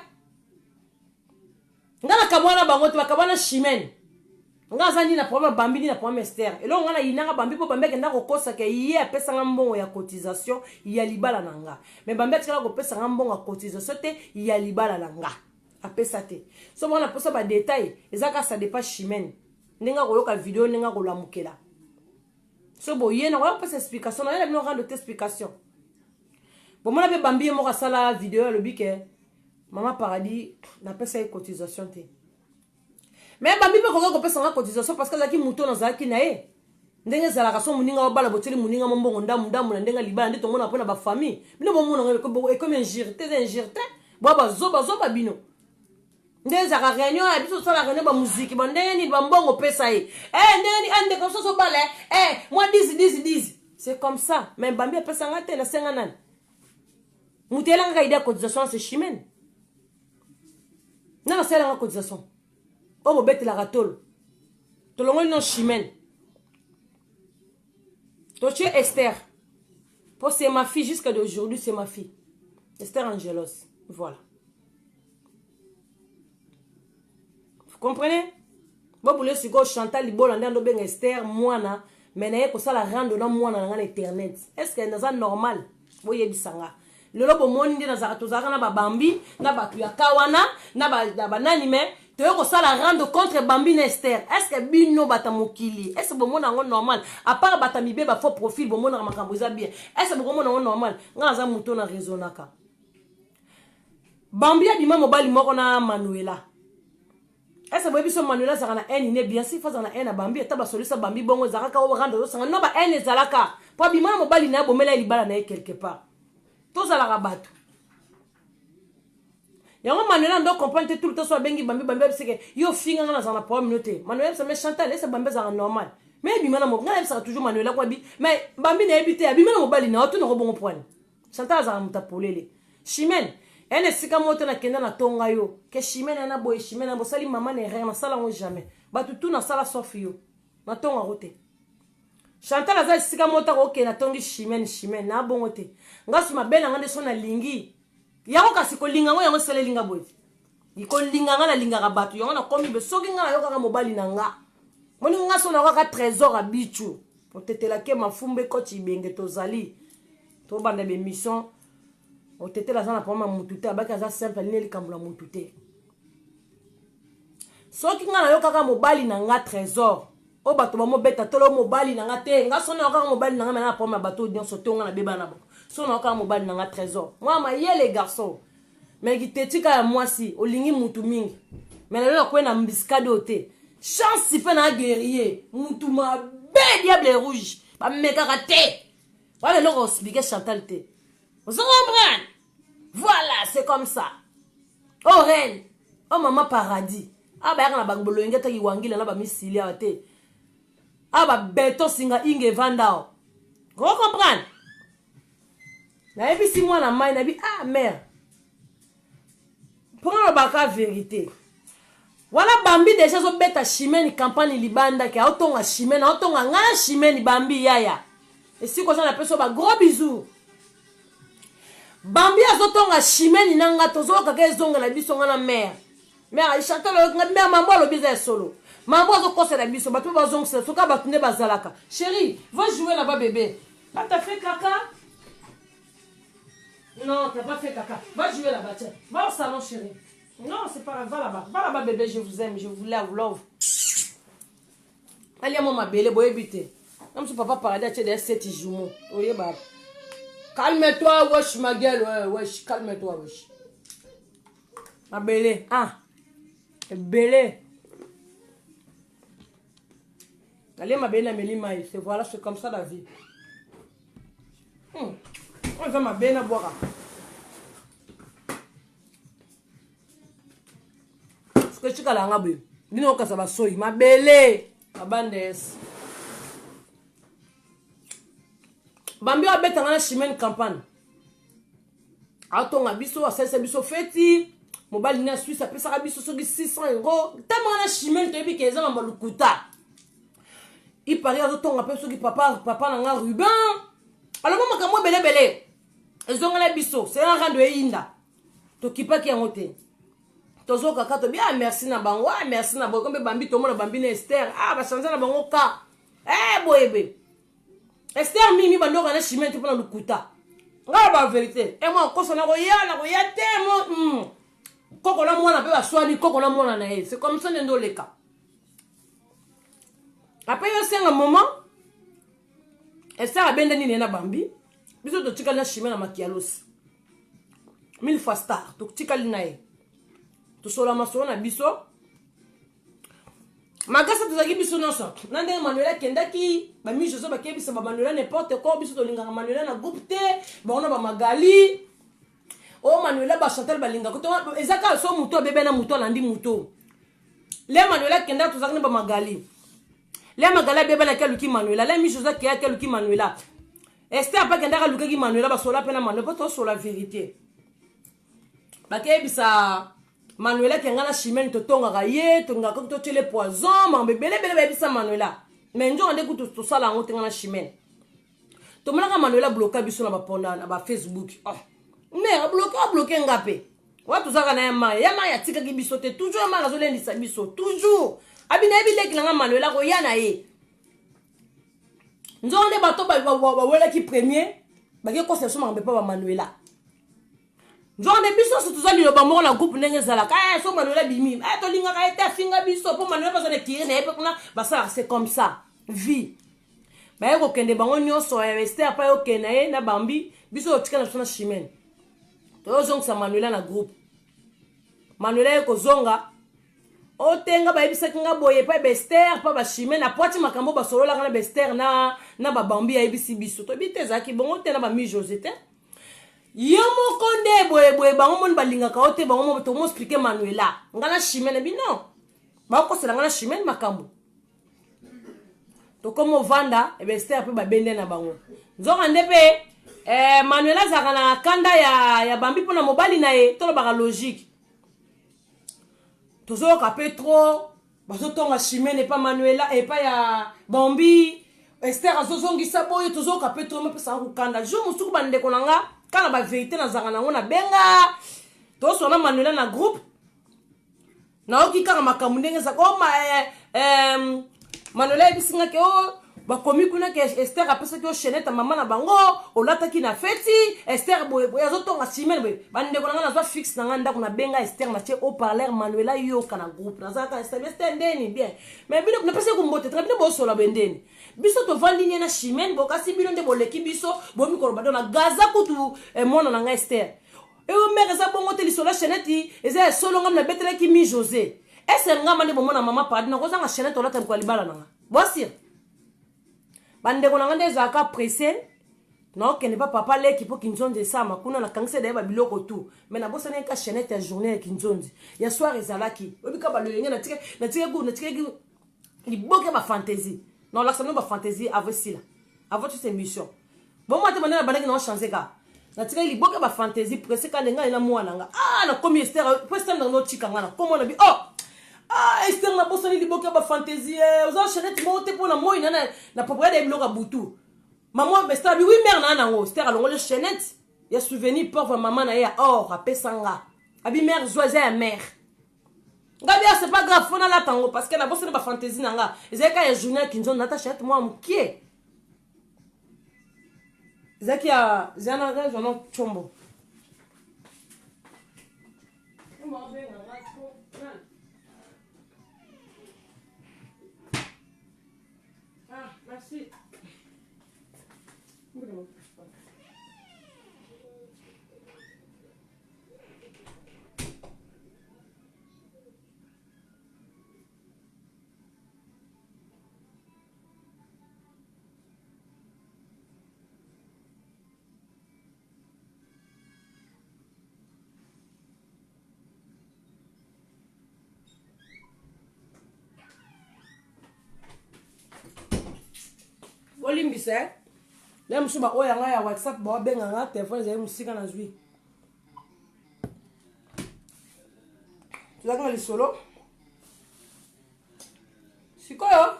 A: nga nakabwana na bango te, bakabwana Chimène. Nga aza nini na problème Bambi, nini na problème Ester? Eloko nga nayinanga Bambi, mpo Bambi akenda kokosaka ye apesanga mbongo ya cotisation ya libala na nga. Mais Bambi atikala kopesanga mbongo ya cotisation te ya libala na nga, apesa te. So mwana mposa badétail eza kaka, ça dépend Chimène ndenge akoyoka video, ndenge akolamukela. So boye nakoya kopesa explication, nayela bino rendre te explication. Bomona mpe Bambi ye moko asala video, alobi ke Mama Paradis napesa ye cotisation te. Mais Bambi mpe koki kopesa nga cotisation parce que azalaki moto nazalaki na ye. Ndenge ezalaka, so moninga obala, botieli moninga mo mbongo ndamu ndamu na ndenge libala, nde tomona mpona bafamille. Bino bomona ekomi injure te, eza injure te. Bwa bazobazoba bino nde ezalaka réunion ya biso, tosala réunion bamuziki ba ndenge nini, bambongo opesa ye ndenge nini, ndeko mosusu obala mwa 10 10 10, c'est comme ça. Mais Bambi apesanga te. Nasenga nani? Moto eyelangaka idée ya cotisation, c'est Chimène. Nga nasalelanga cotisation oyo bobetelaka tolo. Tolongoli no Chimène, totie Esther, po c'est ma fille jusqu'à d'aujourd'hui, c'est ma fille Esther Angelos. Voilà, vous comprenez? Bobule sikoyo Chantal Libola nde andobenga Esther mwana me naye kosala rando na mwana na nga na internet. Est ce que naza normal? Boyebisa nga. Lelo bomoni nde nazalaka, tozalaka na babambi na bato ya ka wana na banani, me toye kosala rando contre Bambi na Ester. Est ce que bino bata mokili, est ce que bomona yango normal? À part bata mibe, bafaux profil, bomonaka makambo eza bien? Est ce que bokomona yango normal? Nga naza moto na raisonnaka. Bambi abima mobali moko na Manuela. Est ce boyebi so Manuela azalaka na haine ne? Bien sûr, azalaka na haine na Bambi. Ata basolisa Bambi bongo, ezalaka kaka rando azosanga no ba haine ezalaka, mpo abima na mobali na ye, bomela ye libala na ye quelque part. Tozalaka bato yango. Manuela ndo comprendre te tout le temps. So abengi Bambi, Bambi abiseke yo ofinganga, nazala na problème no te. Manuela yebisa, mais Chantal, ese Bambi azalaka normal? Mais ebima na ngai, nayebisaka toujours Manuela kwabi, mais Bambi nayebi te, abima na mobali na otunako bongo poani. Chantal azalaka moto apolele. Chimène ene esika moko te nakenda natonga yo ke Chimène ana boye, Chimène ana bosali mama na erreur. Nasala yango jamais. Bato tu nasala sauf yo, natongako te. Chantal aza esika moko taka okende atongi Chimène. Chimène na bongo te. Nga so mabe na nga nde so nalingi yango, kasi kolinga yango, yango esalelinga boye te. Kolinga nga, nalingaka bato yango nakomi be. Soki nga nayokaka mobali na nga, moni nga so nayokaka Trésor Abichu otetelake mafumba ekoti ibenge, tozali tobanda bémission. Otetela aza na problème ya mutu te, abaki aza simple, alingi likambo na mutu te. Soki nga nayokaka mobali na nga Trésor oyo bato bamobeta tolo mobali na nga te, nga so nayokaka mobali na nga, mena na problème ya bato nyonso te. Nga nabeba na bango. So nayokaka mobali na nga Trésor, mwana mayele garçon, mais kitetika ya mwasi olingi mutu mingi, mais lelo nakwei na embuscade oyo te. Chance mpe na guerrier, mutu mabe, diable rouge, bamekaka te wana. Eloko expliquer Chantal te, ozo comprendre? Voilà, c'est comme ça. Oh reine, oh mama Paradis, awa bayaka na bolongi ataki wangila na bamisili awa te. Awa babeton singa inge evanda awa, o comprendre? Nayebisi mwana mai, nayebi, ah mare, mpo nga lobaka vérité wana. Bambi déjà azobeta Chimene campagne libanda ke aotonga Chimene, aotonga nga na Chimene. Bambi yaya, esika oza, na peso ba gros bisous. Bambi azotonga Chimene na nga, tozokaka ezongela biso nga na mare. Mare Chantal oyoki nga, mare, mambo alobi eza ya solo. Mambo azokosela biso bato mpe bazongisela soki bato nde bazalaka. Chéri, va jouer là-bas, bébé. Ah, t'as fait caca? Non, t'as pas fait caca. Va jouer là-bas, tiens. Va au salon, chérie. Non, c'est pas grave. Va là-bas. Va là-bas, bébé. Je vous aime. Je vous love, love. Alia mo mabele, boyebi te. Même si papa Paradis a des sept jumeaux. Oyeba. Calme-toi, wesh, ma gueule. Ouais, wesh, calme-toi, wesh. Mabele. Ah. Ebele. Allez, mabele na meli mai. C'est voilà, c'est comme ça la vie. Oyo eza mabe na bwaka. Etikala yanga boye, bino okasa basoyi mabele babandes. Bambi oyo abetanga na Chimene Campagne, atonga biso, asalisa biso feti, mobali na Suisse apesaka biso soki 600 euro. Ntango na Chimene toyebi ke eza mambo lokuta. Ipari azotonga mpe soki papa, papa na nga Ruben aloba makambo ebelebele ezongela biso, sena rando eyinda, tokipaki yango te. Tozoka kaka tobi: "Ah, merci na bango, ah, merci na bango." Mpe bambi tomona bambi na Ester, ah, bachange na bango ka eh, boyebe Ester mimi bandoka na Chimene te mpona lokuta. Ngai ba vérité e mwa kosa na koya na koya te mo koko na mwana mpe baswani, koko na mwana na ye. C'est comme ça nde oleka. Après yo senga moment Ester abenda nini na bambi, biso totikali na Chimene na Makialosi, mille fois star. Totikali na ye, tosola masolo na biso makasi. Tozalaki biso nyonso na ndenge Manuel akendaki, bami José bakeyebisa bamanuela n'importe quoi. Biso tolingaka Manuela na groupe te, bango na bamagali oyo Manuela, bachantal balingaka. Eza kaka so moto abebe na moto alandi moto. Le Manuel akendaka, tozalaki na bamagali. Le Magali abebanaki, aluki Manuela. Le mi José akeyaki, aluki Manuela. Ester mpe akendaka, alukaki Manuela, basola mpe na Manuela mpo tosola vérité. Bakeyebisa Manuela ke nga na Chimene totongaka ye, tolingaka totyele poison, makambo ebelebele bayebisa Manuela. Mais nzoka nde kutu tosala yango te. Nga na Chimene tomonaka Manuela bloka biso na baponda na baFacebook. Oh. Mais abloke, abloke nga mpe wa tozalaka na ya mai, ya mai atikaki biso te. Toujours ya mai azolendisa biso toujours. Abi nayebi leki na nga Manuela koya na ye. Nzoka nde bato bawelaki premier bake kosa biso makambo epa bamanuela. Nzoka nde biso nyonso toza liloba moko na groupe ndenge ezalaka. Eh, so Manuela bimi, eh, tolingaka ye te, afinga biso mpo Manuela baza na ekiri na ye mpe kuna basalaka. C'est comme ça vie. Baye kokende bango nyonso, Ester mpe ayokende na ye na bambi. Biso totika na biso na Chimene, toyozongisa Manuela na groupe. Manuela ye kozonga otenga, bayebisaki nga boye epai baester mpa bachimene, apwati makambo basololaka na baester na babambi. Ayebisi biso, toyebi te ezalaki bongo te na bami José te. Yo moko nde boyeboye, bango moni balingaka yo te. Bango moko tomo expliquer Manuela, nga na Chimene bino bakosela nga na Chimene makambo. Tokómi ovanda ebester mpe babende na bango. Nzoka nde mpe Manuela azalaka na kanda ya bambi mpo na mobali na ye. Tolobaka logique, tozoyoka mpe trop bazotonga Chimene epa Manuela, epa ya bambi, Ester azozongisa boye. Tozoyoka mpe trop, mapesaka kokanda. Jour mosuku, bandeko na nga, kaka na bavérité nazalaka nango, nabenga tosona Manuela na groupe. Nayoki kaka makambo ndenge ezaka o Manuela ayebisi nga ke o bakomi kuna ke Ester apesaki yo chaînette ya mama na bango olataki na feti. Ester boye boye azotonga Chimene boye. Bandeko na nga, nazwa fixe na nga ndako, nabenga Ester, natie haut-parleur, Manuela yoka na groupe. Nazalaka Ester, Ester ndeni bien, mais bino napesaki kumbote tanga, bino bosola boye ndeni biso tovandi nie na Chimene bokasi, bino nde boleki biso bomi koloba. Do na gaza kutu mwana na nga Ester eyo mare eza bongo te. Lisolo ya chaînette eza ya solo. Ngam nabetelaki mi José ese ngamba nde bomona mama Padi nakozanga chaînette olata mokolo ya libala na nga. Bosir bandeko na nga nde ezalaka pressé, naokende pa papa leki mpo kinzonzi esama kuna. Nakangisa daye babiloko tu, mais nabosani ka chaînette ya journée ya kinzonzi ya soir ezalaki. Oyebi ka baloyenge natikaki liboke ya bafantaisie, naolakisa bino bafantaisie avant esila, avant toute émission. Bomwa te bande na bandaki na ochange ka natikaki liboke ya bafantaisie pressé ka nde ngai na mwana nga. Ah, nakomi Ester po Ester ndanga notika nga nakomona bi oh, ah, Ester nabosani liboke ya bafantaisie, oza chaînette moko te mpo na moi na propriété ya biloko ya butu. Mama Ester abi: "Oui mère." Na nango Ester alongoli chaînette ya souvenir pauvre mama na ye ya or apesa nga. Abi: "Mère, zwa, eza ya mère." Nga bia: "C'est pas grave, fo nalata yango parce que nabosani bafantaisie na nga." Ezalaki kaka ya journée ya kinzondo. Nata chaînette mwa mokie ezalaki ya zana zana tshombo. Ah, merci. Bolimbisa eh. Le mosusu ba oyo yanga ya WhatsApp ba benga nga téléphone ezali mosika na zwi. Tozalaki na lisolo. Sikoyo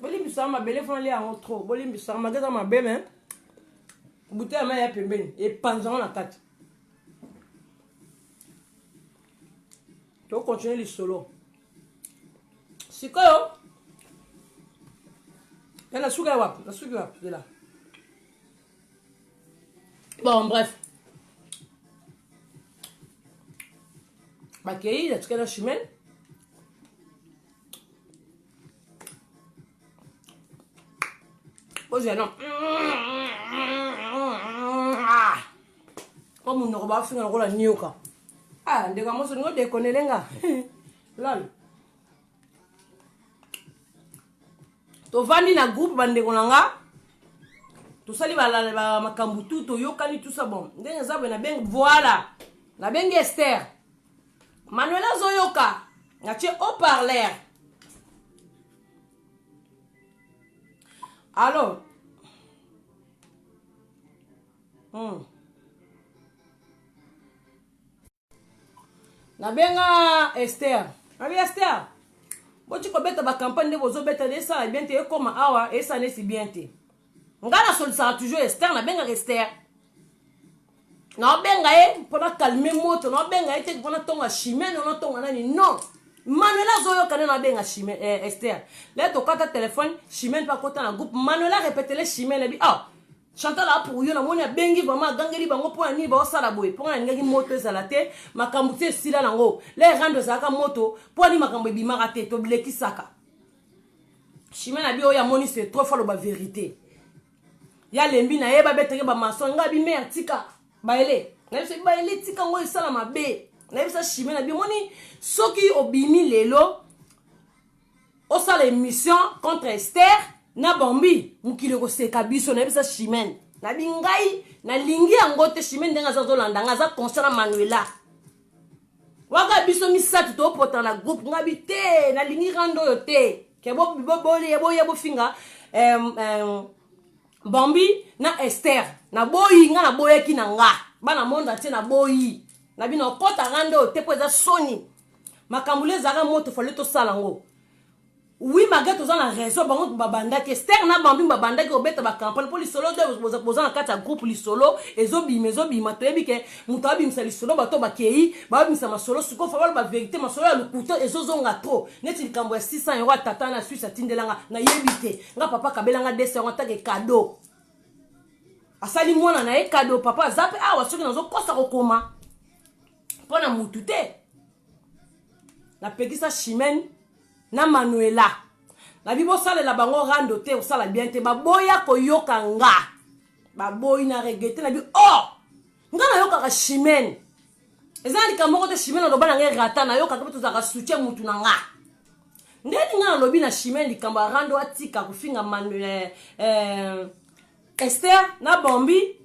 A: bolimbisaka mabele fona lia yango trop bolimbisaka mage eza mabe me bute ya mai ya pembeni epanza yango na kati tokontinue lisolo sikoyo ya nasuki ya wapi nasuki wapi zela bon bref bakei natikali na chimene bozwa no po monoko bafinga lokola nioka ah ndeko ya moso olingi odekonele nga lol tovandi na groupe bandeko na nga tosali makambo tu toyokani tout ça bon ndenge eza boye nabengi voilà nabengi ester manuel azoyoka natie haut parleur allo Nabenga Esther. Nabi Esther. Boti kobeta ba campagne nde bozobeta nde esala bien te ekoma awa esala nesi bien te. Nga nasolisaka toujours Esther, nabengaka Esther. Naobenga ye mpo na calmer moto, naobenga ye te mpo natonga Chimène, natonga nani non. Manuela azoyoka nde nabenga Chimène eh, Esther. Lelo tokata telefone, Chimène mpe akota na groupe. Manuela repetele Chimène abi oh Chantal a pour yo namoni abengi vraiment agangeli bango mpo na nini baosala boye mpo nga nalingaki moto ezala te makambo ti esila nango le rando ezalaka moto mpo ani makambo ebimaka te tolekisaka chimene abi oyo amoni c'est trop falo ba vérité ya lembi na ye babetaki bamason nga abi mare tika bayele nayebisa bayele tika ngo esala mabe nayebisa chimene abi omoni soki obimi lelo osala émission contre Esther na Bambi mokili ekoseka biso nayebisa Chimène nabi ngai nalingi yango te Chimène ndenge aza azolanda ngai aza conscient na Manuela waka biso misato topota na groupe ngai bi te nalingi rando oyo te ke boya bofinga Bambi na Esther naboyi nga naboyaki na nga bana monde entier naboyi na bino okota rando oyo te mpo eza soni makambo le ezalaka moto fale tosala yango oui malgré toza na raison bango babandaki ester na bambi babandaki kobeta bacampagne mpo lisolo de boza na kati ya groupe lisolo ezobima ezobima toyebi ke moto abimisa lisolo bato bakei babimisa masolo sikoyo fa baloba verité masolo ya lokuta ezozonga trop neti likambo ya 600 euro ya tata na suisse atindelanga nayebi te nga papa akabelanga 200 euro atake cadeau asali mwana na ye cadeau papa aza mpe awa soki nazokosa kokoma mpo na mutu te napekisa chimene na manuela nabi bosalela bango rando te kosala bien te baboya koyoka nga baboyi na regrete nabi oh nga nayokaka chimene eza na likambo moko te chimene aloba na ngai rata nayokaka mpe tozalaka soutien mutu na nga ndeni nga nalobi na chimene likambo ya rando atika kofinga manuel eh, Esther na Bambi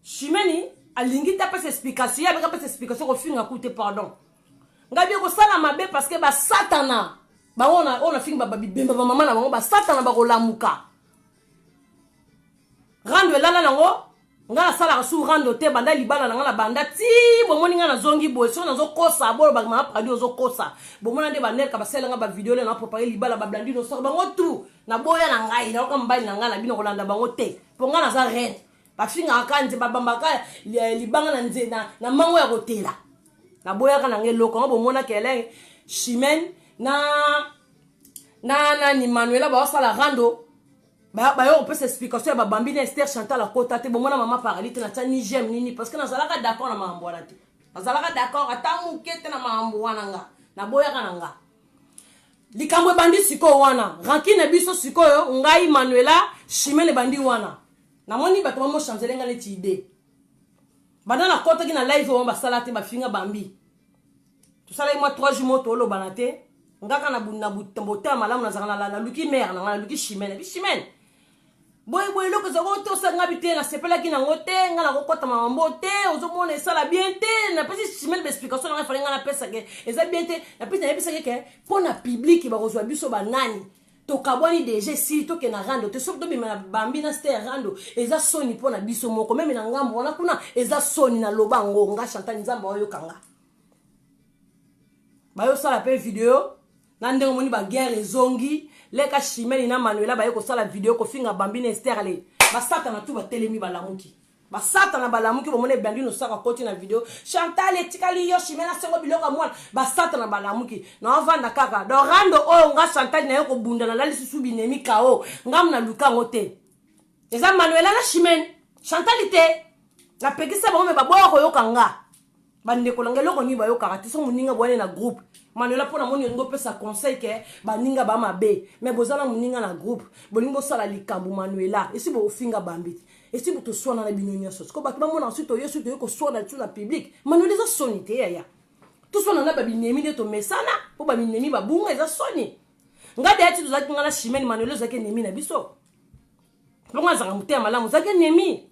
A: Chimeni alingi te apesa explication ye abeka apesa explication kofinga ku te pardon ngai bie kosala mabe parce que basatana bango oyo nafingi bibemba bamama na bango basatana bakolamuka rando elala nango ngai nasalaka su rando te banda libala na ngai na banda ti bomoni ngai nazongi boye soki nazokosa bolobaka mama pradi ozokosa bomona nde banelka basalela ngai bavideo le na prepare libala bablandi nosaka bango tout naboya na ngai nayoka mobali na ngai na bino kolanda bango te mpo ngai naza reine bafingaka ka nze babambaka libanga na nze na, na mango ya kotela naboyaka na ngai eloko yango bomonaka elenge chimene na na nani manuela baosala rando bayo kopesa explication ya babambi na ester chantal akota te bomona mama parali te natya ni j'aime nini parce que nazalaka d'accord na makambo wana te nazalaka d'accord ata moke te na makambo wana nga naboyaka na nga Likambo ebandi sikoyo wana rancune na biso sikoyo ngai Manuela Chimene ebandi wana namoni bato bamo changer ngai neti idée banda nakotaki na live oyo basala te bafinga bambi tosalaki mwa 3 jours mo tolobana te ngaka na botema malamu nazalaka naluki mare na ngai naluki chimene bi chimene boye boye eloko ezalaki otosa nga bi te nasepelaki nango te nga nakokɔta mambo te ozomona esala bien te napesi chimene baexplication nanga efale nga napesake eza bien te napesi nayebisaki ke mpo na publike bakozwa biso banani Tokabwani deja, esili. Tokende na rando te. Soki tobima na Bambi na Ster rando, eza soni mpo na biso moko. Même na ngambo wana kuna eza soni. Naloba yango, nga Chantal, Nzambe aoyoka nga. Bayosala mpe video na ndenge omoni baguerre ezongi. Leka Chimene na Manuela baye kosala video kofinga Bambi na Ester. Ale, basatana tu batelemi, balamuki, basatana balamuki. Bomoni ebandi nosaka koti na video: "Chantal, etikali yo. Chimene asengo biloko ya mwana." Basatana balamuki. Naovanda kaka do rando oyo. Nga Chantal naye kobunda, nalali susu binemi kao. Ngamu naluka yango te, eza Manuela na Chimene, Chantal te. Napekisa bango, me baboya koyoka nga. Bandeko na ngai, eloko nini bayokaka te? So moninga boyane na groupe, Manuela, mpo namoni olingi opesa conseil ke baninga bamabe, me boza na moninga na groupe, bolingi bosala likambo. Manuela, esi bofinga Bambi te, esi toswana na bino nyonso. Siko bato bamona su toye, su toye koswana su na public. Manuela, eza soni te yaya. Toswana na babinemi nde tomesana, mpo babinemi babunga, eza soni. Ngai deya ti tozalaki, ngai na Chimene, Manuela, ozalaki ennemi na biso. Bongo azalaka motema malamu, ozalaki ennemi.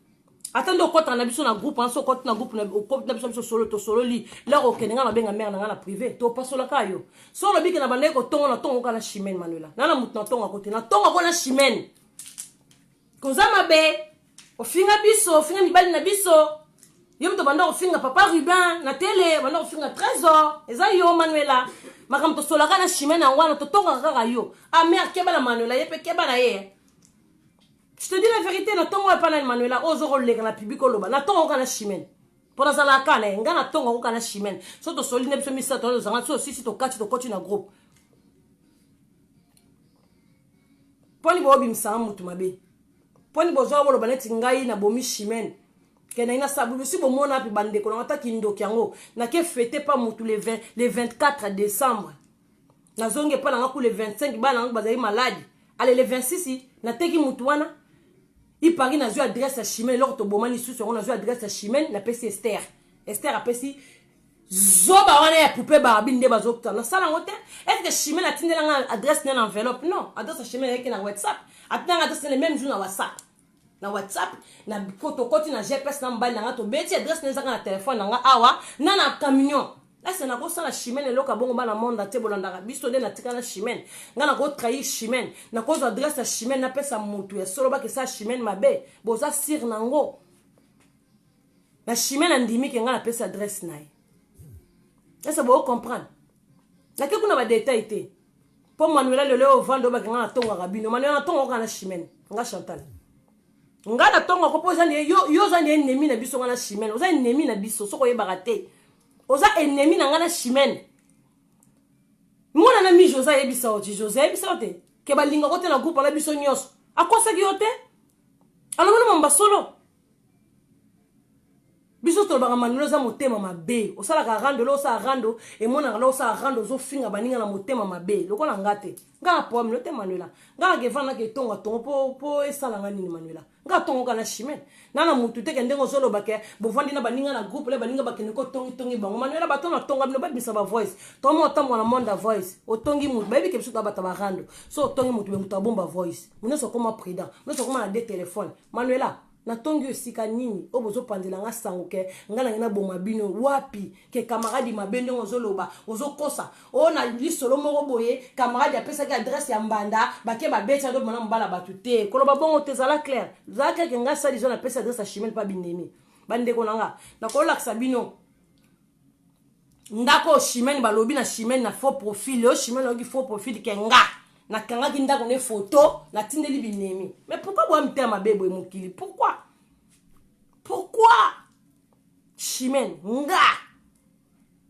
A: Ata nde okɔtaka na biso na groupe wana, so okɔti na groupe, okɔti na biso, biso solo tosololi. Lere okende, ngai nabenga mare na ngai na privé, topasolaka yo. So olobi ke na bandaki kotongo, na tongo kaka na Chimene. Manuela, na motu natongako te, natongako na Chimene. Koza mabe, ofinga biso, ofinga mibali na biso. Yo moto banda kofinga papa Rubin na tele, banda kofinga Trésor, eza yo Manuela. Makambo tosolaka na Chimene yango wana, totongaka kaka yo. Ah mare, keba na Manuela, ye mpe keba na ye. Je te dis la vérité, na ntongo epa nani, Manuela, oyo ozo koleka na public oloba, na ntongo oka na Chimene, mpo nazalaka na ye. Nga na ntongo akoka na Chimene. So tosoli nde biso misato tozanga, so osisi, tokati, tokoti na groupe. Mponi boyobimisanga mutu mabe? Mponi bozwa boloba neti ngai nabomi Chimene, ke nai nasala bosi? Bomona mpe bandeko nanga, ata kindoki yango. Nake fêter pa mutu le 20, le 24 décembre, nazongi epa nanga ku le 25, bana nanga bazali maladi. Ale, le 26 nateki mutu wana ipari, nazwi adresse ya Chimene. Eloko toboma lisusu yango, nazwi adresse ya Chimene, napesi Ester. Ester apesi zoba wana ya poupe Barbi. Nde bazokutana, nasala yango te. Est ce que Chimene atindelanga adresse ne na enveloppe? Non, adresse ya Chimene eyaki na WhatsApp. Atindanga adresse ne le même jour na WhatsApp. Na WhatsApp na tokoti na GPS na mobali na nga, tobeti adresse ne, ezaka na telefone na nga awa na camion. Ese nakosala Chimene eloko ya bongo? Bana monde te, bolandaka biso nde natika na Chimene. Ngai nakotrahir Chimene? Nakozwa adresse ya Chimene, napesa motu ya solo bakesa Chimene mabe? Boza sire nango na Chimene andimi ke ngai napesa adresse na ye. Ese bocomprendre? Nake kuna badetail te, mpo Manuela lelo oyo ovanda obake ngai natongaka bino. Manuela, natongaka kaka na Chimene. Nga Chantal, ngai natongaka mpo yo oza ni ennemi na biso. Ngai na Chimene, oza ennemi na biso. Soki oyebaka te, oza ennemi na ngai na Chimene. Mwana na mi José ayebisa yo ti, José ayebisa yo te ke balingako te na groupe wana. Biso nyonso akosaki yo te, alobana mamba solo. Biso tolobaka, Manuel, oza motema mabe. Osalaka rando, lo osala rando, emonaka lo osala rando, ozofinga baninga na motema mabe. Lokola nga te, nga na problème lo te. Manuela, nga nake evanda, nake etonga tongo mpo esalanga nini? Manuela, nga tongo kaka na Chimene, na mutu te. Ke ndenge ozoloba ke bovandi na baninga na groupe, le baninga bakende kotongitongi bango. Manuela, bato na tonga bino, babimisa bavoice. Tomo otambola na monde ya voice, otongi mutu, bayebi ke biso toa bato barando. So otongi mutu, be mutu abomba voice, nyonso okoma prudent, nyonso okoma na de telefone. Manuela, natongi yo esika nini oyo bozopanzela nga sango ke nga nange naboma bino? Wapi ke camarade mabe? Ndenge ozoloba, ozokosa. Oyo na lisolo moko boye, camarade apesaki adresse ya mbanda, bake babeti ado bona mobala bato te. Koloba bongo te, zala clair, zala clair ke ngai sali zo napesi adresse ya Chimene mpa binemi. Bandeko na nga, nakolakisa bino ndako oyo Chimene balobi na Chimene na faux profil. Oyo Chimene ayoki faux profil ke nga nakangaki ndako ne photo, natindeli binemi. Mais pourquoi boya mitema mabe boye, mokili? Pourquoi, pourquoi, Chimene? Nga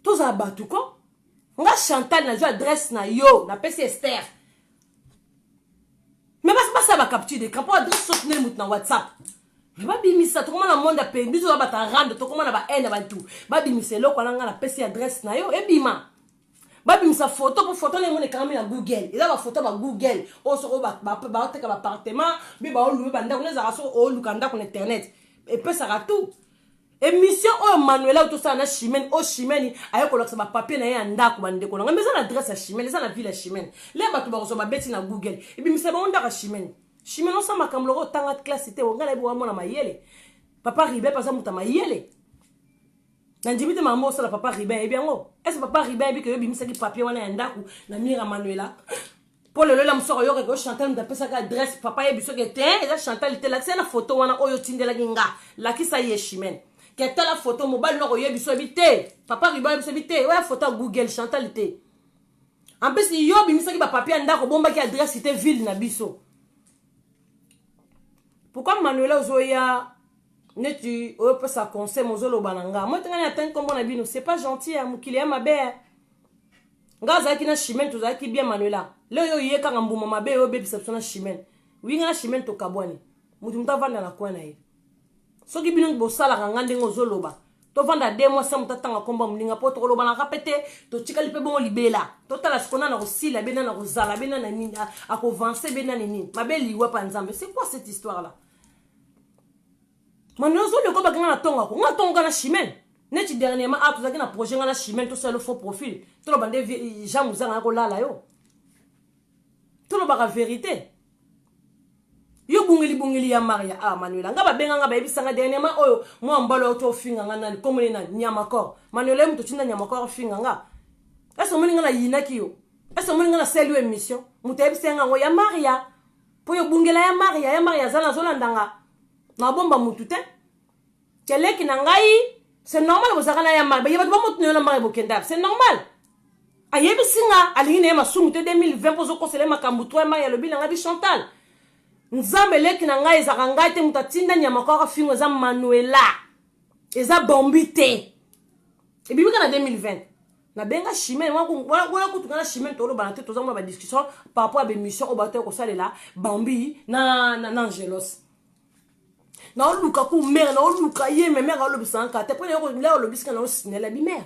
A: tozala bato ko. Nga Chantal nazwi adresse na yo, napesi Ester, mais basi basala bacapture d'écran mpo adresse so tindeli motu na WhatsApp, mais babimisa. Tokoma na monde ya pembi, biso toza bato ya rando, tokoma na bahaine ya bantu. Babimisa eloko wana, nga napesi adresse na yo, ebima. Babimisa photo, mpo photo na emona ekangami na Google. Eza bafoto ba Google oyo soko baoteka baappartement mpe baoluwe bandako na ezalaka. Soko oluka ndako na internet, epesaka tout. Émission oyo Manuela oyo tosala na Chimene, oyo Chimene aye kolakisa bapapier na ye ya ndako, bandeko na ngai, mais eza na adresse ya Chimene, eza na ville ya Chimene. Le bato bakozwa, babeti na Google, ebimisa bango ndako ya Chimene. Chimene, osala makambo loko otanga classe te. Ngai nayebi wa mwana mayele. Papa Ribe mpe aza moto ya mayele. Nandimi te makambo osala. Papa Ribin ayebi yango? Ese papa Ribin ayebi ke yo obimisaki papier wana ya ndako na mira Manuela? Mpo lelo ela mosu akoyoka ke Chantal moto apesaka adresse, papa yebi soki te eza Chantal te. Lakisa ye na foto wana oyo otindelaki nga, lakisa ye Chimene ke tala foto mobali no akoyebi so yebi te, papa Riba yebi so yebi te, oya foto ya Google Chantal te. En plus yo obimisaki bapapier ya ndako, obombaki adresse te, ville na biso. Pourquoi Manuela ozoya neti oyopesa conseil, mozoloba na nga moi tengani atangi nkombo na bino? C'est pas gentil ya mokili ya mabe. Nga azalaki na Chimene, tozalaki bien. Manuela, leo yo oye kaka mbuma mabe oyo obebisa biso na Chimene. Winga na Chimene tokabwani, motu moto avanda na coin na ye. Soki bino bosalaka nga ndenge ozoloba, tovanda 2 mois sa moto atanga nkombo ya moninga, mpo tokolobanaka mpe te, totikali mpe bongo libela. Totala sikoyo nana kosila be, nana kozala be, nana nini akovance be, nani nini mabe liwa mpa Nzambe. C'est quoi cette histoire là Manuel? Ozoleka obaki nga na tongako, nga tongoka na Chimene. Neti dernièrement ah, tozalaki na projet nga na Chimene, tosala faux profil, toloba nde Jean Muzanga ya kolala yo. Tolobaka vérité, yo bongeli bongeli ya Maria. Ah Manuela, nga babenganga, bayebisanga dernièrement oyo mwa mbalo oyo tofinga nga nani, komoni nani, Nyamakor. Manuela, ye moto otinda Nyamakor ofinga nga. Ese omoni nga nayinaki yo? Ese omoni nga nasali yo émission? Moto ayebisa nga yango ya Maria, mpo yo bungela ya Maria. Ya Maria aza nazolanda nga, nabomba mutu te keleki na ngai. C'est normal, bozalaka na ya Maria, bato bamotu na yo na Maria bokenda, c'est normal. Ayebisi nga alingi na ye masumu te 2020, mpo ozokosela ye makambo to ya Maria. Alobi na ngai bi Chantal, Nzambe eleki na ngai, ezalaka ngai te moto atinda nyama kaka fingo, eza Manuela, eza Bombi te. Ebimika na 2020, nabenga Chimene wana kutu nga na Chimene tolobana te, toza mona badiscussion par rapport ya bémission oyo bato ya kosalela Bambi na Angelos. Naoluka ku mare, naoluka ye me mare alobisaka kaka te, mpo le olobisika na osinela bi mare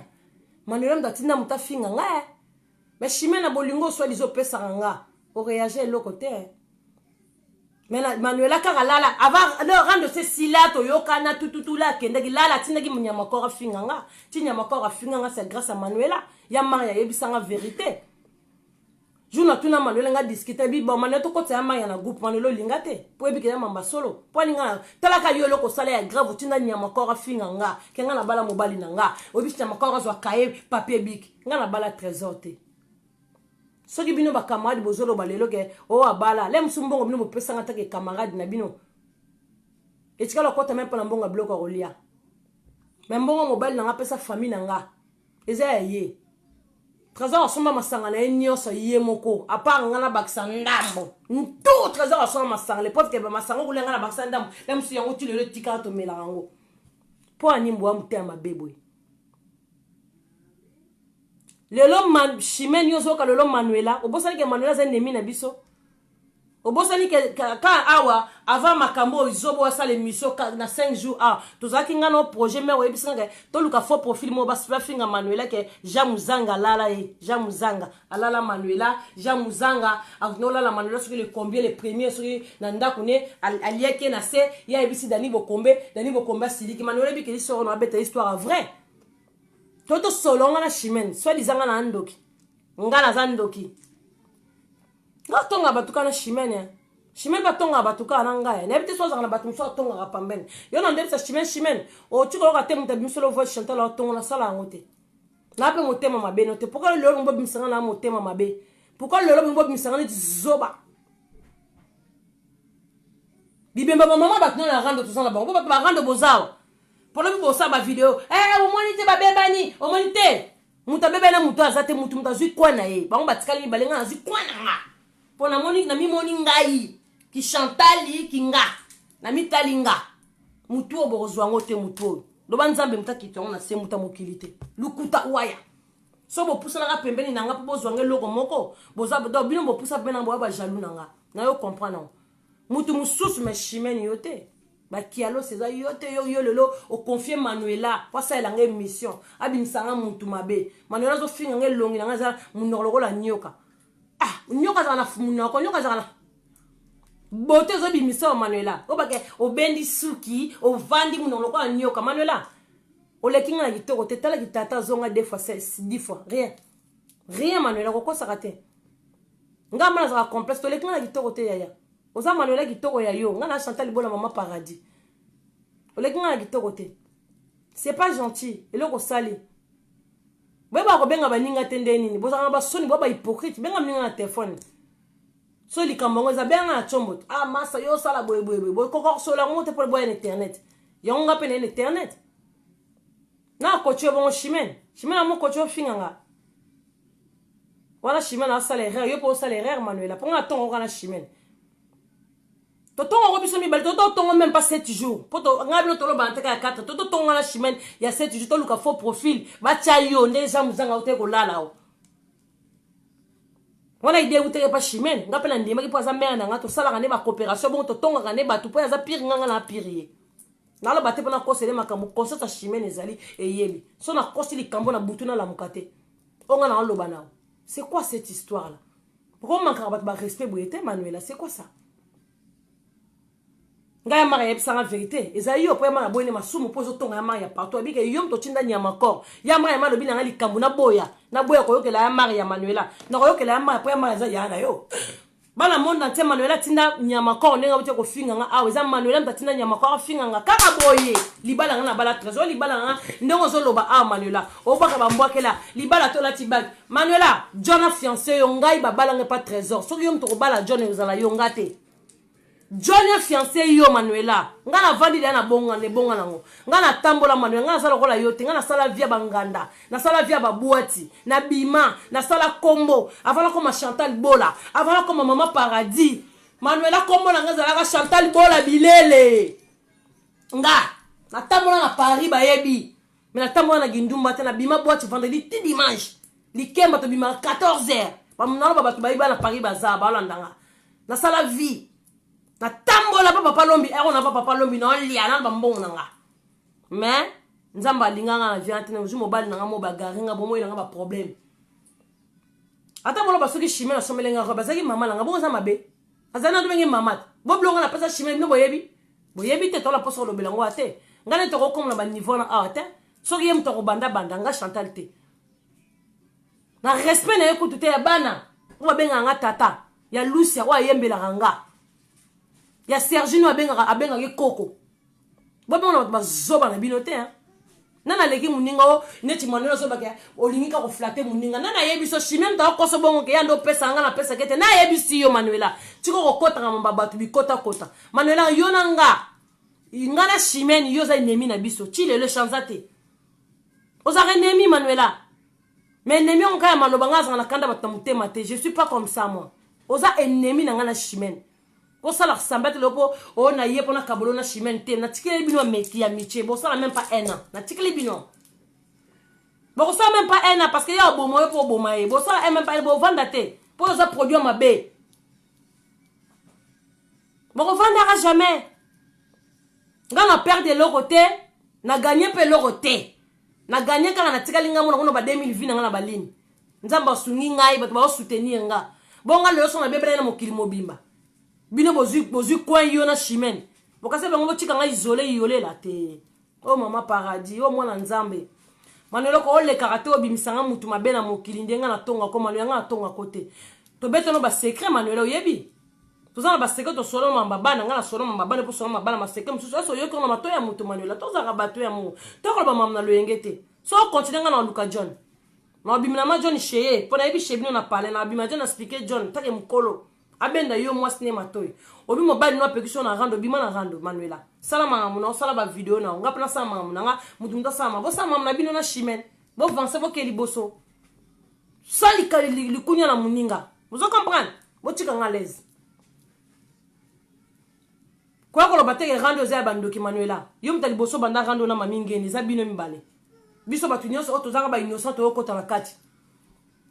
A: Manuela moto atinda moto afinga ngai. Mais Chimene, na bolingo oswali opesaka nga, oréagir eloko te. Mais Manuela kaka lala avant rando se sila, toyokana tututula, akendaki lala, atindaki nyama kor afinga nga. Ti nyama kor afinga nga, c'est grâce à Manuela. Ya Maria ayebisanga vérité. Jour natuna Manuela, nga discute bi bon, Manuela, tokotisa ya Maria na groupe. Manuela olinga te, mpo oyebike ya mamba solo, mpo alinga. Talaka yo eloko osala ya grave, otinda nyama kor afinga nga, ke nga nabala mobali na nga. Oyebisi nyama kor azwa kaye, papier, bic. Nga nabala Trésor te. Soki bino bacamarade bozoloba lelo ke oyo abala le mosu, mbongo bino bopesanga take camarade na bino etikala okota me mpona mbongo ya biloko ya kolia. Me mbongo mobali na nga apesa famille na nga eza ya ye. Trésor asomba masanga na ye nyonso ye moko, à part nga nabakisa ndambo ntu. Trésor asomba masanga, le pauvre ke masanga okolia, nga nabakisa ndambo na mosu. Yango ti lelo etikala, tomelaka yango. Mpo ani mbwa motema mabe boye lelo? Chimene, yo ozoyoka lelo Manuela, obosani ke Manuela aza ennemi na biso. Obosani ke ka awa avant makambo oyo zobo asala émission na 5 jours awa, tozalaki nga na projet mare oyebisi nga ke toluka faux profil moko bafinga Manuela ke Jean Muzanga alala ye, Jean Muzanga alala Manuela, Jean Muzanga akolala Manuela soki le combien, le premier, soki na ndako ne aliaki ye na se. Ye ayebisi Dani Bokombe, Dani Bokombe asiliki. Manuela ebikeli soko na abeta histoire vrai to tosolonga na Chimene, soit disant nga na ndoki, nga naza ndoki, nga tonga bato kaka na Chimene. Chimene batongaka bato kaka na ngai, nayebi te so azalaka na bato mosusu atongaka pambene. Yo na ndebisa Chimene, Chimene otika oyoka te moto abimisolo voice Chantal atongo, nasala yango te na mpe motema mabe no te. Pourquoi lelo bongo bobimisanga na motema mabe? Pourquoi lelo bongo bobimisanga neti zoba bibemba? Bamama bato no na rando, toza na bango mpo bato barando bozawa mpona mpe bosala bavideo. Omoni te babebani, omoni te moto abebani na moto aza te, motu moto azwi kwa na ye, bango batikali mibale. Ngai nazwi kwa na nga mpo namoni, namimoni ngai kichantali kinga, namitali nga motu oyo bokozwa yango te. Motu oyo loba Nzambe moto akiti yango na se, moto ya mokili te, lukuta waya. So bopusanaka pembeni na nga mpo bozwanga eloko moko, boza donc bino bopusa pembeni na boya bajaloux na nga na yo comprendre yango motu mosusu. Mais Chimene, yo te, bakialos eza yo te. Yo lelo oconfie Manuela po asalela nga émission, abimisa nga mutu mabe. Manuela azofinga nga, elongi na nga eza monoko lokola nyoka. Ah, nyoka azala na monoko, nyoka azala na bote ezobimisa oyo. Manuela obake obendi suki, ovandi monoko lokola nyoka. Manuela oleki nga na kitoko te, talaki tata azonga deux fois, 10 fois, rien, rien. Manuela kokosaka te, nga ma nazalaka complexe, toleki nga na kitoko te. Yaya oza Manuela kitoko ya yo, nga na Chantal Libola mama paradis, oleki nga na kitoko te. C'est pas gentil eloko osali. Boyebaka kobenga baninga te nde nini? Bozalaka na basoni, boya bahypocrite. Benga moninga na telefone. So likambo yango eza benga na chombo. Ah masa yo sala boye boye boye. Boye koko sola yango te po boya na internet. Yango nga pe na internet. Na kocho bongo Chimène. Chimène amo kocho finga nga. Wana Chimène asala erreur, yo po osala erreur Manuela. Po nga tongo kana Chimène. Totongo ngo biso mibale tototongo même pas 7 jours. Po to nga bino toloba nteka ya 4, tototongo na Chimène ya 7 jours toluka faux profil. Batia yo nde Jean Muzanga ote kolala o. Wana idée eutaki epa Chimène, nga mpe nandimaki mpo aza mère na nga, tosalaka nde bacoopération bongo totongaka nde bato mpo aza pire nga nga na pire ye. Naloba te mpo nakosele makambo, conscience ya Chimène ezali eyebi. So nakosi likambo na butu nalamuka te. Oyo nga naoloba nao. C'est quoi cette histoire là? Pourquoi mankaka bato ba respect boye te Manuela, c'est quoi ça? Ngai ya mara yebisanga vérité ezali yo mpo ya mara boyene masumu mpo ozotonga ya mara ya partout abike yo moto otinda nyama corps ya mara ya mara alobi nanga likambo naboya naboya koyokela ya mara ya Manuela nakoyokela ya mara mpo ya mara eza ya na yo bana monde entier. Manuela atinda nyama corps ndenge auti kofinga nga awa. Eza Manuela moto atinda nyama corps afinga nga kaka boye. Libala nga na bala trésor, libala nga ndenge ozoloba awa Manuela obwaka bambwakela libala to olati bag. Manuela, John afiance yo, ngai babala nga pa trésor. Soki yo moto kobala John, ozala yo nga te. John afiance yo Manuela, nga navandi deya na bonga na ebonga nango. Nga natambola Manuela, nga naza lokola yo te. Nga nasala via banganda, nasala via babwati, nabima, nasala kombo avant nakoma Chantal Bola, avant nakoma Mama Paradis. Manuela, kombo na nga ezalaka Chantal Bola Bilele. Nga natambola na Paris, bayebi me natambola na Gindumba te. Nabima boîte vendredi ti dimanche, likemba tobimaka 14 heures. Naloba bato bayebi na Paris, baza baolandanga. Nasala vie, natambola mpa papa Lombi ero na mpa papa Lombi, naolia nana bambongo na nga. Mais Nzambe alinganga na vie te. Nazwi mobali na nga mo bagare nga bomoi na nga baproblème. Ata boloba soki Chimene asombeli nga robe, azalaki mama na nga bongo eza mabe. Azali na ndenge mama te. Bobilonga napesa Chimene, bino boyebi, boyebi te. Tola mposa kolobela yango te. Ngai nde tokokoma na baniveau na awa te. Soki ye moto akobandabanda nga Chantal te, na respect na ye kutu te. Ya bana oyo babengaka nga tata, ya Lucia oyo ayembelaka nga, ya Sergino abengaka abengaki koko. Bobengana bato bazoba na bino te. Nani aleki moninga o neti Manuel azobaka olingi kaka koflatter moninga? Nani ayebi so Chimene moto akokoso bongo ke ya nde opesa nga napesaka ete? Nayebisi yo Manuela, tika kokotaka mamba bato bikotakota. Manuela, yo na nga, nga na Chimene, yo oza ennemi na biso ti lelo, echanza te. Ozalaka ennemi Manuela, mais ennemi yango kaka ya maloba. Nga azalaka na kanda bato na motema te, je suis pas comme ça moi. Oza ennemi na nga na Chimene. Kosala samba te loko oyo na ye mpona kabolo na Chimene te. Natikeli bino meki ya mitie, bosala même pas un an. Natikeli bino, bokosala même pas un an, parce que ya oboma oyo mpo oboma ye. Bosala même pas, bovanda te mpo oza produit mabe, bokovandaka jamais. Nga na perdre eloko te, na gagner mpe eloko te. Na gagner kaka natikali nga mona kuna ba 2000 vie na nga na balini. Nzambe asungi ngai, bato baosoutenir nga. Bonga lelo so nabebelai na mokili mobimba, bino bozwi coin yo na Chimene, bokasi bango botika ngai isole yolela te. Oyo Mama Paradis, oyo mwana Nzambe Mano, eloko olekaka te, obimisanga mutu mabe na mokili. Nde nga natongako Manuela, nga natongako te. Tobetano basecret Manuela, oyebi toza na basecret. Tosolo mamba bana, nga nasolo mamba bana mpo solo mamba bana masecret mosusu ese oyoki ngo na mato ya moto. Manuela, tozalaka bato ya mongo, tokoloba mama na loyenge te. So okontinue, nga na oluka John, na obimela ma John sheye mpo nayebi she bino na pale na obima John, explique John take mokolo abenda yo mwasi ne matoi. Obi mobali no apekisi yo na rando, obima na rando. Manuela, sala makambo na osala bavideo na nga mpe nasala makambo na nga. Motu motu asala makambo, bosala makambo na bino na Chimene, bovanse, boke liboso. Salika likunya na moninga, bozo comprendre. Botika nga l'aise. Koya koloba teke rando eza ya bandoki. Manuela, yo moto ya liboso banda rando na mami ngeni, eza bino mibale. Biso bato nyonso oyo tozanga bainnocent, toyokota na kati,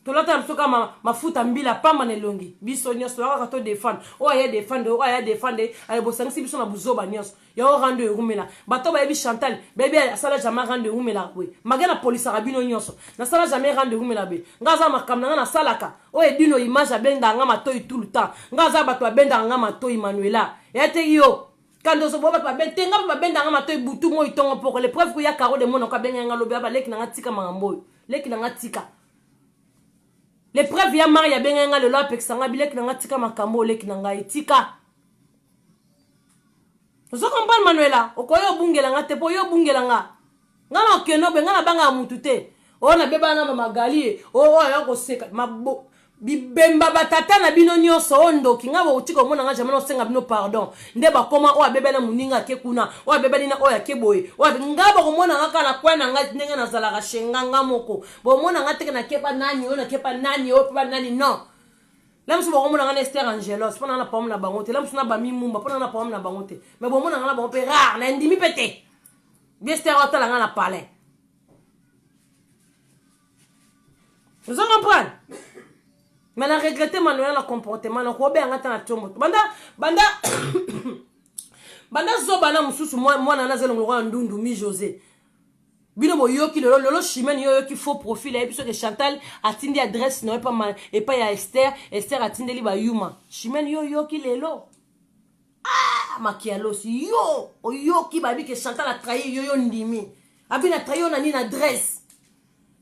A: tolata na biso kaka mafuta mbila pamba na elongi. Biso nyonso toya kaka todefendre oyo aya defendre, oyo aya defendre. Aye bosangisi biso na buzoba nyonso yango. Rando erumela, bato bayebi Chantal, bayebi asala jamais rando erumelaka boye. Mage napolisaka bino nyonso, nasala jamais rando erumelaka boye. Nga aza makambo na nga nasalaka. Oyo edino image abendaka nga matoi tout le temps. Nga aza bato babendaka nga matoi Manuela, ya te yo kando ozoboya bato babe te. Nga mpe babendaka nga matoi butu moi ntongo poko. Le preuve kuya caro de monako abengai nga lobi aba leki na nga tika makambo oyo, leki na nga tika. Le preuve ya mari abengai nga lelo, apekisa nga bileki na nga tika makambo oyo, leki na ngai tika. Ozo comprendre Manuela, okoya obungela nga te mpo yo obungela nga. Nga na okende obe, nga nabangaka mutu te. Oyo nabebana na bamagali ye oyo aya koseka mabo. Bibemba ba tata na bino nyonso oyo ndoki nga bokotika komona nga jamais nasenga bino pardon nde bakoma oyo abebani na moninga ake kuna oyo abebani na oyo ake boye oyo nga bokomona nga kaka na coin na nga ndenge nazalaka chez nga nga moko bomona nga teke nakepa nani oyo nakepa nani oyo mpe nani non la mosusu bokomona nga na Esther Angelos mpo na na problème na bango te la mosusu na Bami Mumba mpo na na problème na bango te mais bomona nga na bango mpe rare na ndimi mpe te Esther otala nga na palais. Ozo comprendre? Mais na regretter Manuela na comportement na ko benga ta na tiombo. Banda banda banda zoba na mususu mwana na zelo ngolo ndundu mi José. Bino boyoki lelo lelo Chimène yo yoki faux profil ayebi soki Chantal atindi adresse na epa epa ya Esther, Esther atindeli ba yuma. Chimène yo yoki lelo. Ah Makialos yo oyoki babi ke Chantal a trahi yo yo ndimi. Abi na trahi yo na nini adresse.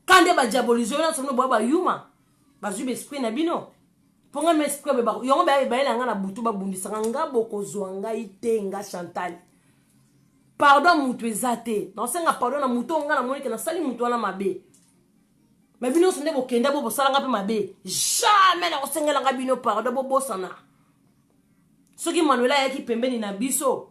A: Kande ba diaboliser yo na somo boya ba yuma. Bazui ba esprit na bino. Mpo ngai ma esprit ba yango ba bayela nga na butu babundisaka nga bokozwa ngai te nga Chantal. Pardon mutu eza te. Naosenga pardon na mutu oyo nga namoni ke nasali mutu wana mabe. Mais bino nyonso nde bokenda bo bosala nga mpe mabe. Jamais nakosengela nga bino pardon bobosana. Soki Manuela ayaki pembeni na biso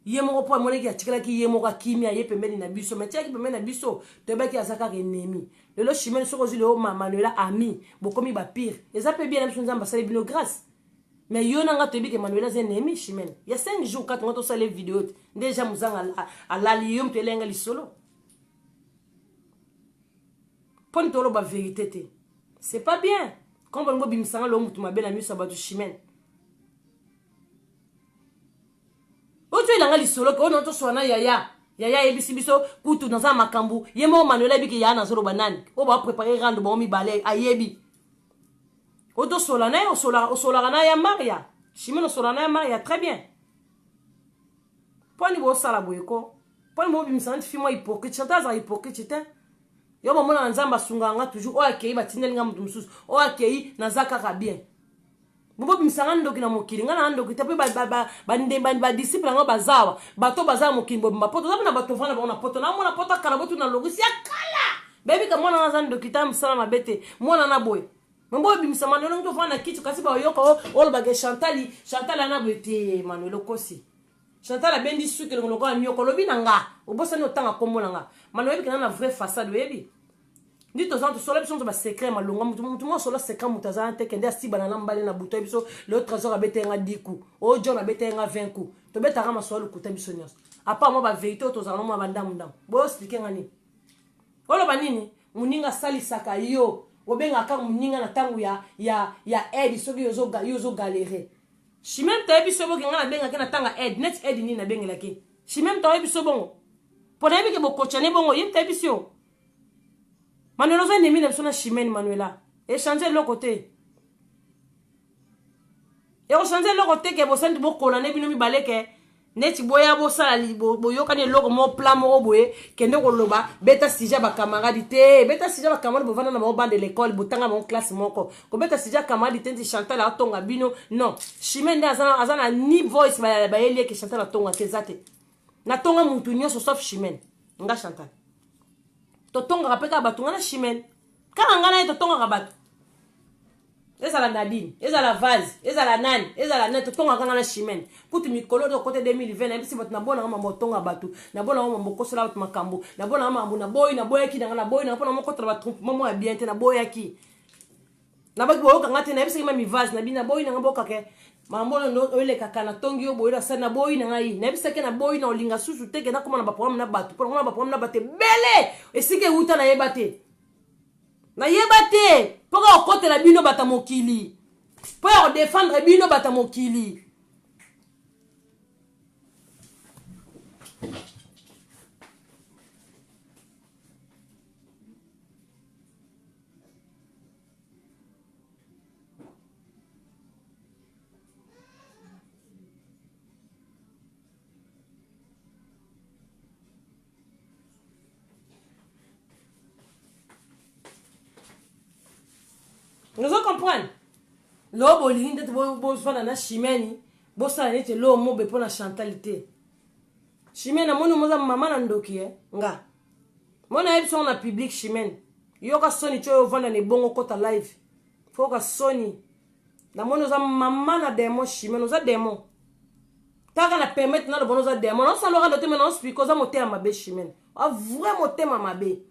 A: ye moko mpo amonaki atikalaki ye moko akimi aye pembeni na biso mais atikalaki pembeni na biso toyebaki aza kaka ennemi lelo chimene soki ozwi lelo manuela ami bokomi bapire eza mpe bien na biso nzambe asali bino grâce mais yo na nga toyebi ke manuela aza ennemi chimene ya 5 jours kati nga tosala video te nde jean mozanga alali yo moto elenga lisolo mpo nini toloba verité te c'est pas bien comme bolingo obimisanga lelo motu mabe na miso ya bato chimene otoyela nga lisolo ke oyo na toswana na yaya yaya ayebisi biso kutu naza makambo ye moko manuel ayebi ke yaya nazoloba nani oyo baprépare rando bango mibale ayebi oyo tosola na ye osolaka na ya maria chimene osola na ya maria très bien mpo ani bosala boye ko mpo ani bobimisa neti fi mwa hypocrite chantal azala hypocrite te yo bomonaka nzambe asungaka nga toujours oyo akei batindeli nga moto mosusu oyo akei naza kaka bien bobimisa nga ndoki na mokili nga na ndoki te mpe badisciple yango bazawa bato baza na mokili bobimba poto oza mpe na bato vanda bango na poto namona poto akala botu na lorisi ya kala bayebi ka mwana aza ndoki te mosala mabe te mwana na boye me boyobimisa manuel ongi tovanda na kiti kasi bayoka olobaka chantali chantal ana boye te manuel okosi chantal abendi suki elongo lokola nyoka olobi na nga obosani otanga nkombo na nga manuel oyebi kena na vraie façade oyebi ndi toza tosola biso nzo basecret malonga motu motu moko asola secret moto aza te kende asibana na mbale na butu biso leo trésor abeta nga 10 coups oyo john abeta nga 20 coups tobetaka masolo lokuta biso nyonso apart mwa baverité oyo tozala na mwa bandamu ndamu boyoexplike nga nini oloba nini moninga asalisaka yo obengaka moninga na ntango ya, ya, ya aide soki yo ozogalere chimeme toyebi biso boke nga nabengaki na ntango ya aide neti aide nini nabengelaki chimeme toyebi biso bongo mpo nayebi ke bokocane bongo ye toyebi biso yo Manuela oza ennemi na biso na Chimène Manuela. Echange eloko te. Ekochange eloko te ke bosani bokolane bino mibale ke neti boya bosala boyokani eloko moko plan moko boye kende koloba beta sujet ya bacamarade te beta sujet ya bacamarade bovanda na bango bande l'école botanga bango classe moko kobeta sujet ya camarade te nti chantal atonga bino non chimene nde aza na ni voice bayeli eke chantal atongaka eza te natonga mutu nyonso sauf chimene nga chantal totongaka mpe kaka bato nga na chimene kaka nga na ye totongaka bato ezala nadine ezala vase ezala nani ezala nani totongaka nga na chimene kutu mikolo oyo kote 2020 nayebisi bato nabonaka mambo otonga bato nabonaka mambo okosela bato makambo nabonaka mambo naboyi naboyaki nanga naboyi nanga mpona mokotala batrompement moko ya bien te naboyaki nabaki boyoka nga te nayebisaki mami vase na bino naboyi nanga bokake mambo oyo oyelekaka natongi yo boye nasali naboyi na ngai nayebisaki naboyi na olinga susu te ke nakoma na baproblème na bato mpo nakoma na baproblème na bato ebele esika ewuta nayeba te nayeba te mpo kaka kokotela bino bato ya mokili mpo ya kodefendre bino bato ya mokili ozo comprendre loo bolingi ndeti bofanda na chimene bosala neti eloo mobe mpo na chantal te chimene amoni moza mama na ndoki e nga mona yebi songo na public chimene yoka soni ti oyo ovanda na ebongo okota live. Foka soni. Namoni oza mama na demon Chimene, oza demon. Taka na permettre na lobono oza demon. Na osala rando te mais na explique oza motema mabe Chimene. A vrai motema mabe.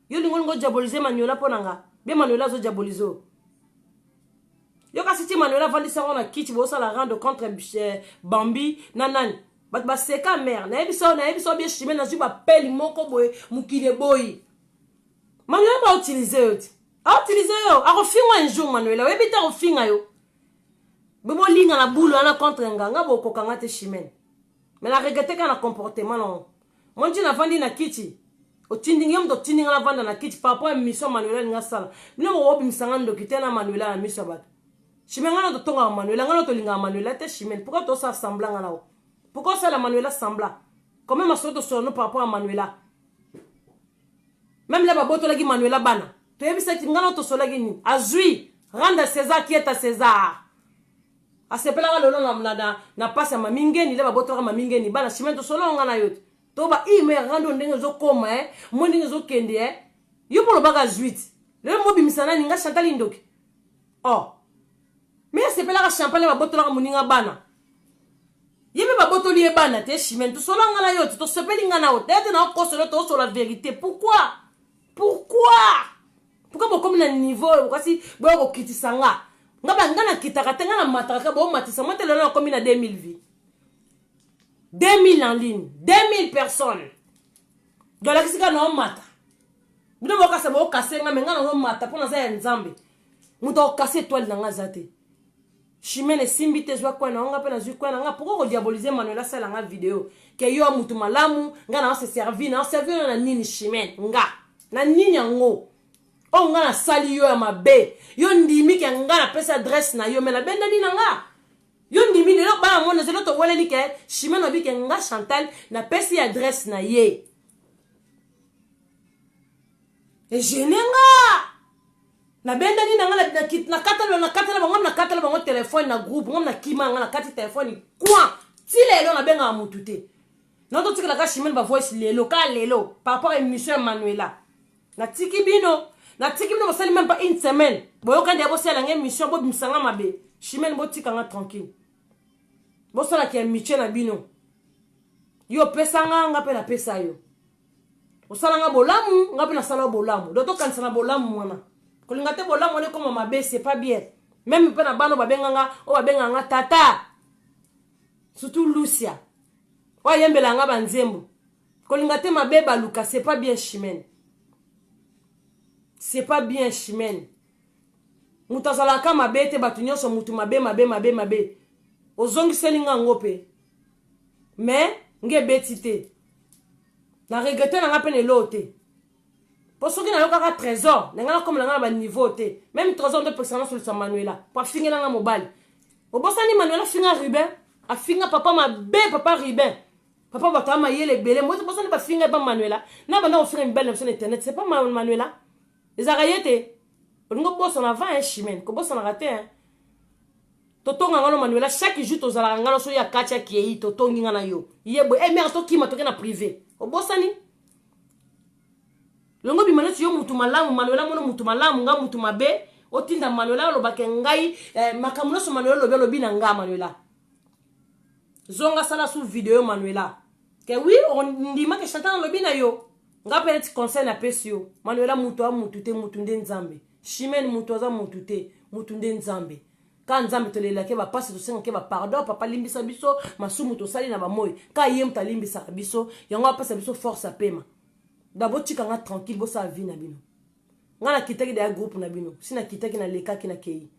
A: Yo lingo lingo diaboliser Manuela pona nga. Be Manuela azo diaboliser yo. Yo kasi ti Manuela avandisi yango na kiti bosala rando contre eh, Bambi na nani. Bato baseka mère. Nayebisa yo nayebisa yo bien Chimene nazwi bapeli moko boye mokili eboyi. Manuela ba utiliser yo ti. A utiliser yo, akofinga un jour Manuela, oyebi te akofinga yo. Bobolinga na boule wana contre nga, nga bokoka nga te Chimene. Mais na regrette kaka na comportement na Moi nti navandi na kiti. Otindi yo moto otindi nga navanda na kiti par rapport à émission Manuela alinga asala. Bino bokobimisa nga ndoki te na Manuela na miso ya bato. Chimene nga na totongaka Manuela, nga na tolingaka Manuela te Chimene. Pourquoi tosala semblant nga na yo? Pourquoi osala Manuela semblant? Quand même masolo tosolo no par rapport à Manuela. Meme la babotolaki Manuela bana. Toyebisaki nga na tosolaki nini? Azui rendre César qui est à César. Asepelaka lelo na, na, na, na pasi ya mami ngeni le babotolaka mami ngeni bana chimene tosolo nga na yo te. To ba i mais rando ndenge ezokoma eh, moi ndenge ezokende eh. Yo mpo olobaka azui ti. Lelo mobimisa nani nga Chantal Ndoki. Oh. Mais asepelaka champagne babotolaka moninga bana. Ye mpe babotoli ye bana te Chimène. Tosola nga na yo te, tosepeli nga na yo. D'ailleurs te na okosolo tosola vérité. Pourquoi? Pourquoi? Pourquoi bokomi na niveau oyo kasi boya kokitisa nga? Nga ba nga nakitaka te, nga na mataka ka bomatisa moi te lelo nakomi na 2000 vie. 2000 en ligne, 2000 personnes. Donc lakisi ka na omata. Bino bokasa bokase nga me nga nazo mata mpo naza ya Nzambe. Moto akokase étoile na nga aza te. Chimene esimbi te zwa coin na nga mpe nazwi coin na nga. Pourquoi kodiaboliser Manuel asala nga video ke yo mutu malamu nga na se servi na servi yo na nini Chimene nga na nini yango oyo nga nasali yo ya mabe yo ndimi ke nga napesi adresse na yo me nabendani na nga yo ndimi lelo bana mona zelo toweleli ke Chimene obi ke nga Chantal napesi adresse na ye egene nga nabendani na nga nakatala nakatala bango nakatala bango telefone na groupe ngam nakima nga nakati telefone coin ti lelo nabengaka mutu te nazotikelaka chimene bavoice lelo ka lelo par rapport à émission ya manuela natiki bino natiki bino bosali meme pas une semaine boyoka nde bosala nga émission bobimisa nga mabe chimene botika nga tranquille bosalaka ya mitie na bino yo opesa nga nga mpe napesa yo osala nga bolamu nga mpe nasala yo bolamu donc tokanisa na bolamu wana kolinga te bolamu wana ekoma mabe c'est pas bien meme mpe na bana oyo babenga nga oyo babenga nga tata surtout lucia oyo ayembela nga banzembo kolinga te mabe baluka c'est pas bien chimene c'est pas bien chimene moto azalaka mabe te bato nyonso moto mabe mabe mabe mabe ozongiseli nga yango mpe mais nge ebeti te na regrete na nga mpe na eloo te mpo soki nayokaka trésor na ngai nakomela ngai na baniveau te meme trésor nde opekisa nasolisa manuela mpo afingela nga mobali obosani manuela afinga ruben afinga papa mabe papa ruben papa bato ya mayele ebele bosani bafinga epa manuela na banda kofinga mibali na biso na internet c'est pas manuela ezalaka ye te olingi obosana avant hein chimene kobosanaka te hein totonga nga no manuela chaque jour tozalaka nga no soki akati akei totongi nga na yo ye boye eh, mare tokima toke na privé obosani longo bima neti yo mutu malamu manuela mono mutu malamu nga mutu mabe otinda manuela alobake ngai eh, makambo nyonso manuela olobi olobi na nga manuela zonga sala su video manuela ke wi ondima ke chantal alobi na yo nga mpe neti conseil napesi yo manuela mutu a mutu te mutu nde nzambe chimene mutu aza mutu te mutu nde nzambe ka nzambe tolelaki bapasi tosengaki bapardon papa limbisa biso masumu tosali na bamoi ka ye moto alimbisaka biso yango apesa biso force apema da botika nga tranquille bosala vie na bino nga nakitaki daya groupe na bino si nakitaki nalekaki nakei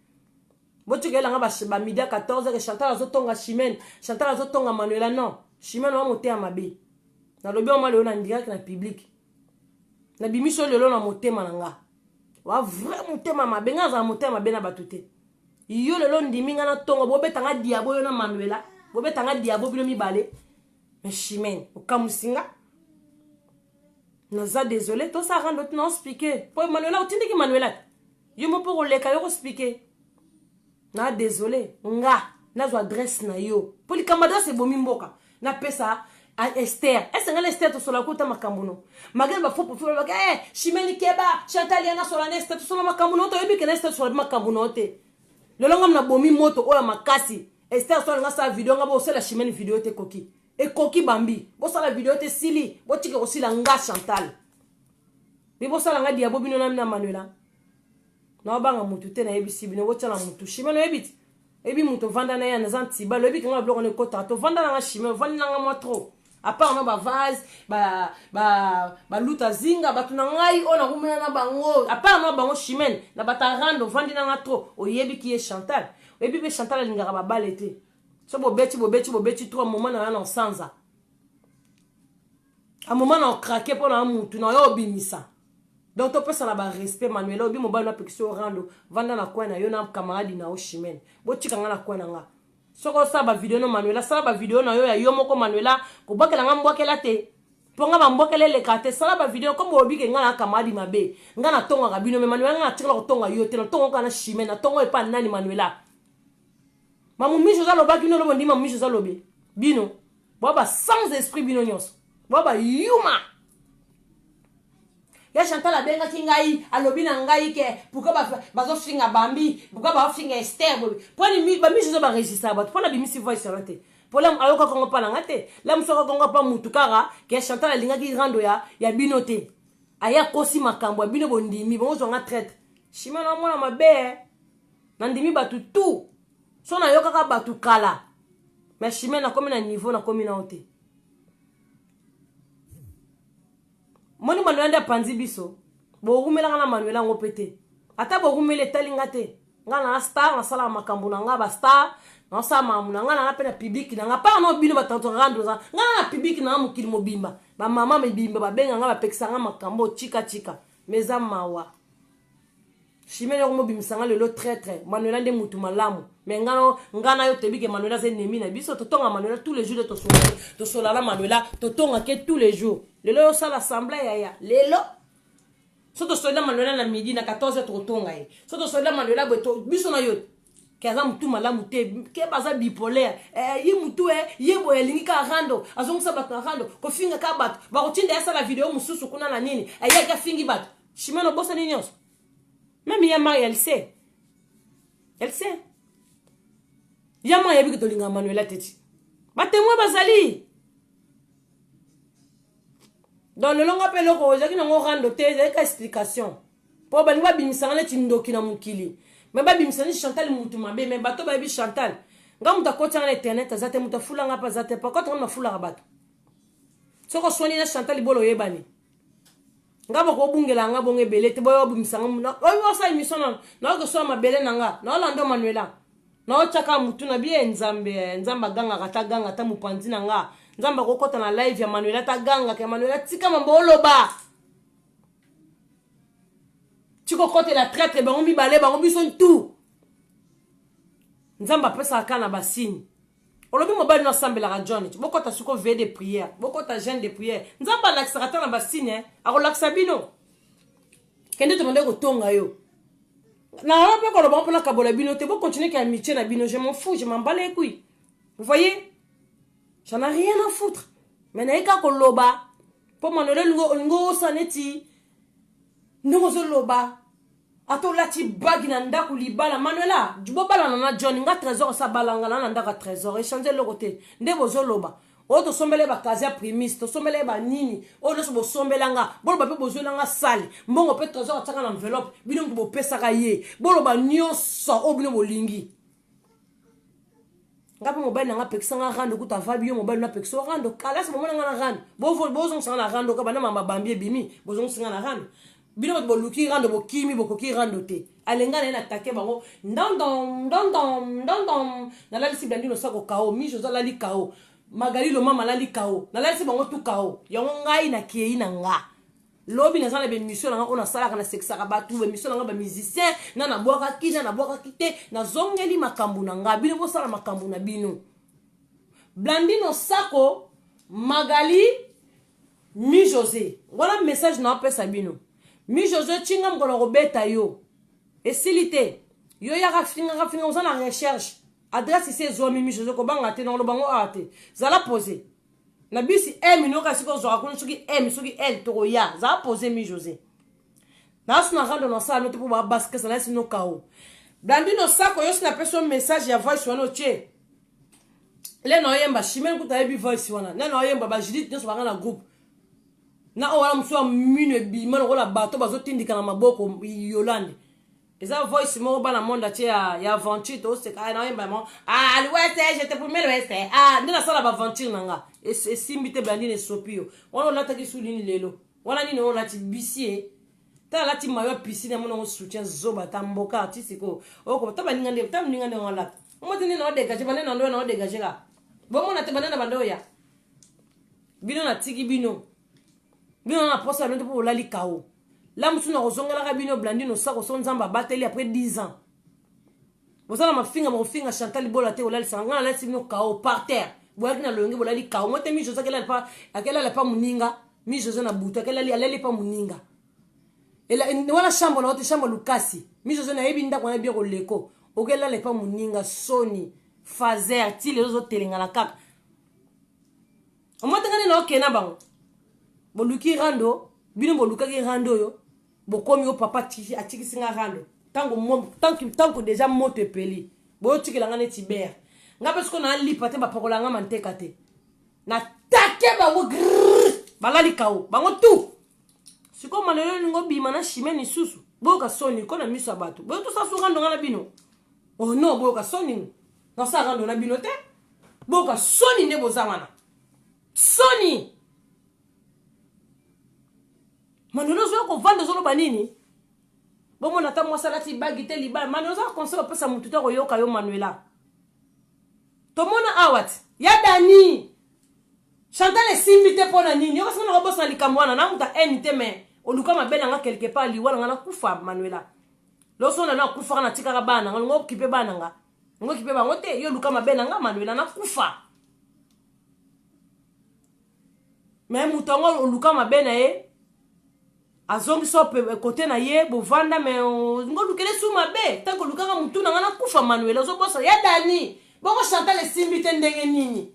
A: botikela nga bamidi ya 14 heures chantal azotonga chimene chantal azotonga manuela non chimene wa moteya mabe nalobi yango lelo na direct na public nabimisi yo lelo na motema na nga wa vrai motema mabe nga azala motema mabe na bato te yo lelo ndimi nga na ntongo bobeta nga diabo yo na manuela bobeta nga diabo bino mibale mais chimene okamwisi nga naza désolé tosala rando tina ospike po manuela otindiki manuela te yo mo mpo koleka yo kospike na désolé nga nazwa adresse na yo mpo likambo adresse ebomi mboka napesa. Esther ese ngai na Esther tosola kota makambo no malgré ba faux profil balobaka eh Chimene keba Chantal yana sola na Esther tosola makambo no toyebi ke na Esther tosola makambo no te lelo ngam na bomi moto oyo makasi Esther sola nga sala video nga bosala Chimene video te koki ekoki bambi bosala video te sili botika kosila nga Chantal bi bosala nga diabo bino na na Manuela naobanga mutu te nayebisi bino botya na mutu Chimene oyebi ti oyebi moto ovanda na ye naza ntibala oyebi kanga biloko na ekotaka tovanda nanga chimie ovandi nanga mwa trop apart no bavase baluta zinga bato na ngai oyo nakumela na bango apart no bango chimene na batarando ovandi nanga trop oyebi ki ye chantal oyebi mpe chantal alingaka babale te so bobeti bobeti bobeti trop moment na yo na osanza a moment na okrake mpo na mutu na yo obimisa donc topesana barespect manuela obi mobali napekisi yo rando vanda na coin na yo na camarade na yo chimene botika nga na coin na nga soki osala bavideo no manuela sala bavideo na yo ya yo moko manuela kobwakela nga mbwakela te mpo nga bambwakela eleka te sala bavideo comme olobi ke nga na camarade mabe nga natongaka bino me manuela nga natikala kotonga yo te natonga kaka na chimene natonga epa nani manuela mamumiso oza alobaki bino lobo ndima mamumiso oza alobi bino boa ba sans esprit bino nyonso boa ba yuma ya chantal abengaki ngai alobi na ngai ke pourkui bazofinga bambi pourkui baofinga ester poni bamisi ozo baregistraka bato mpona bimisi voice wana te mpo la ayokaka yango mpa na nga te la mosu ayokaka yango mpa mutu kaka ke chantal alingaki rando ya, ya bino te aye akosi makambo ya bino bondimi bongozwa nga traite shima na mwana mabe eh. Nandimi batu tout. So nayokaka batu kala. Mais chimie nakomi na niveau nakomi nao te. Moni Manuela nde apanzi biso. Bowumelaka na Manuela yango pe te. Ata bowumeli etali nga te. Nga na star nasalaka makambo na nga ba star naosala makambo na nga na mpe na public na nga part no bino bato rando nga na public na nga mokili mobimba bamama mibimba babenga nga bapekisa nga makambo tika tika mais eza mawa Chimene yoko mobimisa nga lelo traitre Manuela nde mutu malamu mais nga nga na yo toyebi ke Manuela aza ennemi na biso totonga Manuela tous les jours tosola tosola na Manuela totonga ke tous les jours lelo yo sala semblant yaya lelo so tosoli na Manuela na midi na 14 heures tokotonga ye so tosoli na Manuela boye biso na yo ke aza mutu malamu te ke baza bipolaire eh, ye mutu eh, ye boye alingi kaka rando azongisa bato na rando kofinga kaka bato bakotinda ye asala video mosusu kuna na nini ayaki afingi bato Chimene obosani nyonso meme ya mai elle sait elle sait ya mai ayebi ke tolingaka manuela te ti batemoin bazali donc lelo nga mpe eloko ezalaki nango rando te ezalaki ka explication mpo balingi babimisa nga neti ndoki na mokili me babimisa neti chantal mutu mabe me bato bayebi chantal nga moto akoti nga na internet aza te moto afula nga mpe aza te pakota nga nafulaka bato soki oswani na chantal libolo oyebani nga bokobungela nga bongo ebele te boyo obimisa nga oyo osala émission nano nayoki osala mabele na nga naolanda manuela naotyaka motu na bie nzambe eh, nzambe agangaka ata ganga ata mopanzi na nga nzambe akokɔta na live ya manuela ata gangaka ya manuela tika mambo oloba tikokotela traitre bango mibale bango biso ntu nzambe apesaka kaka na basigne olobi mobali no asambelaka john bokɔta siko veille de prière bokɔta jeune de prière nzambe alakisaka ata na basigne eh. akolakisa bino kende tobandaki kotonga yo na mpe koloba mpona kabola bino te bocontinue ke amitié na bino je m'en fous je m'en bats les couilles vous voyez j'en ai rien à foutre mais naye kaka koloba mpo manuel olingi osa neti ndenge ozoloba ata olati bagi na ndako libala manuela bobalana na john nga trésor osa balanga na na ndako ya trésor echange eloko te nde bozoloba oyo tosombela ye bakazi ya primis tosombela ye banini oyo nyonso bosombela nga boloba mpe bozwela nga sale mbongo mpe trésor atiaka na enveloppe bino moto bopesaka ye boloba nyonso oyo bino bolingi nga mpe mobali na nga apekisa nga rando kuta avabi yo mobali napekisa yo rando kalasi bomona nga na rando bozongisa nga na rando ka banda mama bambi ebimi bozongisa nga na rando bino bato boluki rando bokimi bokoki rando te alenga na ye na take bango ndondom ndondom ndondom nalalisi blandino sako kao mi jose alali kao magali lomama alali kao nalalisi bango tu kao yango ngai nakei na nga lobi naza na bemission na nga oyo nasalaka nasekisaka bato bemission na nga bamusicien na nabwakaki na nabwakaki te nazongeli makambo na nga bino bosala makambo na bino blandino sako magali mi jose wana message na opesa bino mi jose tinga mokolo kobeta yo esili te yo yaka fingaka finga oza na recherche adresse esi ezwami mi jose kobanga te nakoloba ngo awa te zala pose. Na bisi M noka sikoyo ozwaka kuna soki M soki L tokoya. Zala pose mi José. Naso na rando na sala no te po ba basket na sino kao. Blandino sako yo sina peso message ya voice wana otie. Le na oyemba Chimène kuta yebi voice wana. Na na oyemba ba Judith nyonso banga na groupe. Na oyo wana mosusu ya mino ebima lokola bato bazotindika na maboko Yolande. Eza voice moko bana monde atie ya, ya aventure toseka ah, naoyemba yango ah, l'ouest je te promets l'ouest ah, nde nasala baaventure na nga esimbi te blandine esopi yo wana olataki su nini lelo wana nini oyo olati bisie tala alati mayo ya piscine amona yango soutien zoba ta mboka artiste ko oko ta baninga nde ta baninga nde olata omoti nde na odegage bande na ndoya na odegage ka bomona te bande na bande oya bino natiki bino bino na posa bino te mpo bolali kao la mosusu nakozongelaka bino blandine osako so nzambe abateli après 10 ans boza na mafinga bokofinga chantal bola te kolalisaka ngai nalalisi bino kao par terre boyaki na loyenge bolali kao mo te mi jose akelala pa moninga mi jose na butu akelali alali pa moninga wana chambre na yo te chambre lukasi mi jose nayebi ndako na bien koleko okelala epa moninga soni fazer ti lelo ozotelengana kaka omoni te ngai nde naokende na bango boluki rando bino bolukaki rando oyo bokomi yo papa atikisi nga rando ntango ntango deja moto epeli boyotikela nga neti bere nga mpe sikoyo nalipa te bapakola nga manteka te natake bango grrr balali kao bango tout sikoyo malelo olingo obima na chimene lisusu boyoka soni ko na miso ya bato boyo tosala so rando nga na bino oh non boyoka soni nasala rando na bino te boyoka soni nde boza wana soni manolo ozoya kovanda ozoloba nini bomona ata mwasi alati bagi te libala manuela oza conseil opesa motu te akoyoka yo manuela tomona awa ti ya dani chantal esimbi te mpo na nini yoka soki nakobosana likambo wana na moto ya te mais oluka mabe na nga quelque part liwa na nga nakufa manuela loso na nakufaka natikaka bana na nga longo okipe bana na nga ngo kipe bango te yo luka mabe na nga manuela nakufa me moto yango oluka mabe na ye azongisa kote na ye bovanda me ngo olukele su mabe ntango olukaka motu na nga nakufa manuela ozobosa ya dani bongo chantal esimbi te ndenge nini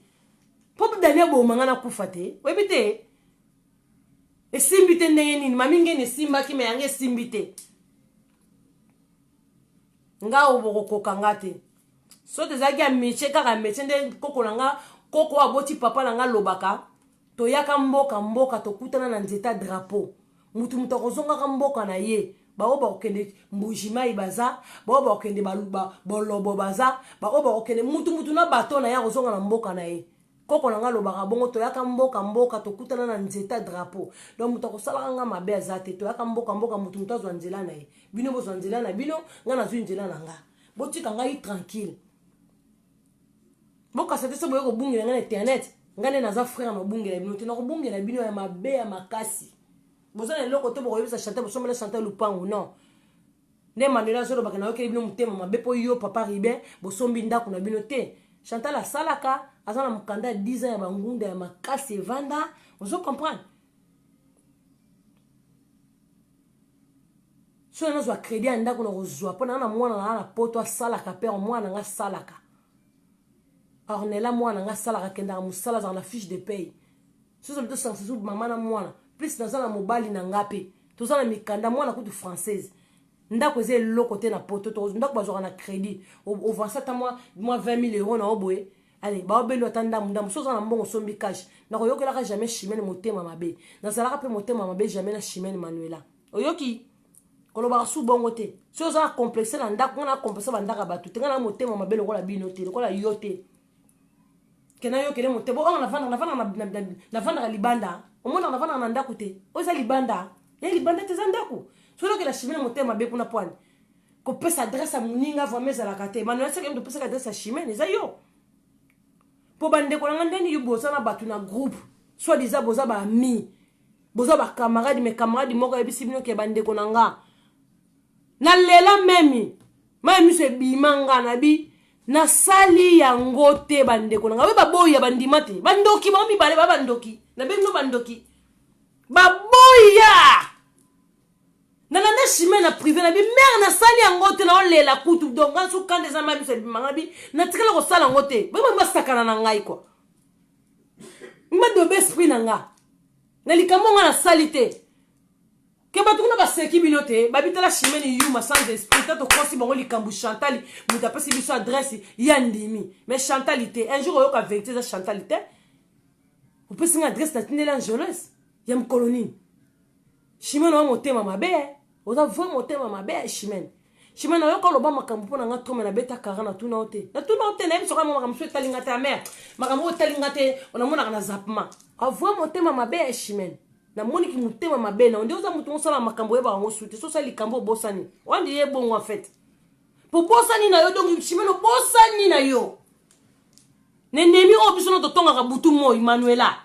A: mpo dani aboma nga nakufa te oyebi te esimbi te ndenge nini mami ngeni esimbaki me yango esimbi te Nga oyo bokokoka nga te. Soki ezalaki ya métier kaka métier nde koko na nga koko aboti papa na nga alobaka toyaka mboka mboka tokutana na nzeta drapeau mutu mutu akozongaka mboka na ye baoyo bakokende mbujimai baza baoyo bakokende bolobo baza baoyo bakokende mutu mutu na bato na ye akozonga na mboka na ye koko na nga alobaka bongo toyaka mboka mboka tokutana na nzeta drapeau donc moto akosalaka nga mabe aza te toyaka mboka mboka moto moto azwa nzela na ye bino bozwa nzela na bino nga nazwi nzela na nga botika ngai tranquille bokasa te so boye kobungela ngai na internet ngai nde naza frère na kobungela bino te nakobungela bino ya mabe ya makasi boza na eloko te bokoyebisa chantal bosombela chantal lupangu non nde manuel azolobaka nayokeli bino motema mabe mpo yo papa ribin bosombi ndako na bino te chantal asalaka aza na mokanda ya 10 ans ya bangunda ya makasi evanda ozo comprendre soki nazwa crédit ya ndako nakozwa mpo naa na mwana na na poto asalaka mpe mwana nga asalaka ornela mwana nga asalaka akendaka mosala azalaka na fiche de paye soki obi tosangisa su mama na mwana plus naza na mobali na nga mpe toza na mikanda mwana kutu française ndako eza eloko te na poto ndako bazwaka na crédit ovanse ata mwa 20 000 euro na yo boye ale baobeli ata ndambu ndambu soki oza na mbongo osombi cash nakoyokelaka jamais chimene motema mabe nazalaka mpe motema mabe jamais na chimene manuela oyoki kolobaka su bongo te soki oza na complexe na ndako nga na complexe bandako ya bato te nga na motema mabe lokola bino te lokola yo te ke nayokele motema oyo navandaka libanda omonaka navandaka na ndako te oyo eza libanda ya libanda te eza ndako soki oyokela chimene motema mabe kuna pwani kopesa adresse ya moninga vraiment ezalaka te manuel seke moto opesaka adresse ya chimene eza yo mpo bandeko na nga ndeni yo boza na bato na groupe soit disant boza baami boza bacamarade mais camarade moko ayebisi bino ke bandeko na nga nalela meme mai miso ebima nga nabi nasali yango te bandeko na nga oyo baboyi ya bandima te bandoki bango mibale ba bandoki nabengi no bandoki baboya nalanda chimene na privé na bi mare nasali yango te naolela kutu donc nga nsu kanda eza mai miso ebima nga bi natikala kosala yango te boye basakana na ngai kua. Badobe esprit na nga na likambo nga nasali te ke bato kuna baseki bino te. Babitala Chimene yuma sans esprit. Ta tokosi bango likambo. Chantal moto apesi biso adresse ya ndimi, mais Chantal te. Un jour oyoka vérité, eza Chantal te. Opesi nga adresse, natindeli Angeles ya mokolo nini? Chimene, oya motema mabe, oza vrai motema mabe, Chimene. Chimene, oyoka oloba makambo mpo na nga trop, mais nabeta kara. Natuna yo te, natuna yo te. Nayebi soka makambo mosusu etalinga te. Amere, makambo oyo etalinga te, onamonaka na zapement. Avrai motema mabe ya Chimene. Namoniki motema mabe na nde oza motu mosala makambo, oyebaka yango su te. So osali likambo, obosani wandi ye bongo. En fait, po bosani na yo. Donc Chimene, obosani na yo nenemi oyo biso no totongaka butu moi. Manuela,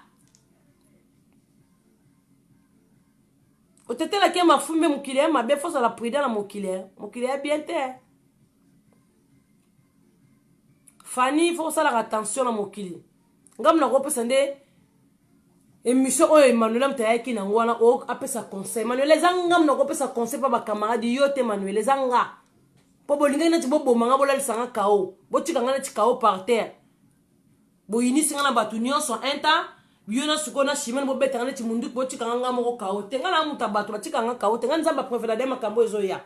A: otetelaki ye mafumbe. Mokili ya mabe, faut ozala prudent na mokili. Mokili ya bien te, Fani. Faut osalaka attention na mokili. Ngambo nakopesa nde émission oyo, Emmanuel moto ayaki nango wana, apesa conseil. Emmanuel, eza ngambo nakopesa conseil mpo bacamarade yo te. Emmanuel, eza nga mpo bolingaki neti boboma nga, bolalisanga kao, botika nga neti kao par terre. Boyinisi nga na bato nyonso un temps. Yo na sikoyo na Chimene, bobetanga neti munduki, botikanga nga moko kao te. Nga na muta bato batikanga kao te. Nga Nzambe aprefera de makambo ezoya.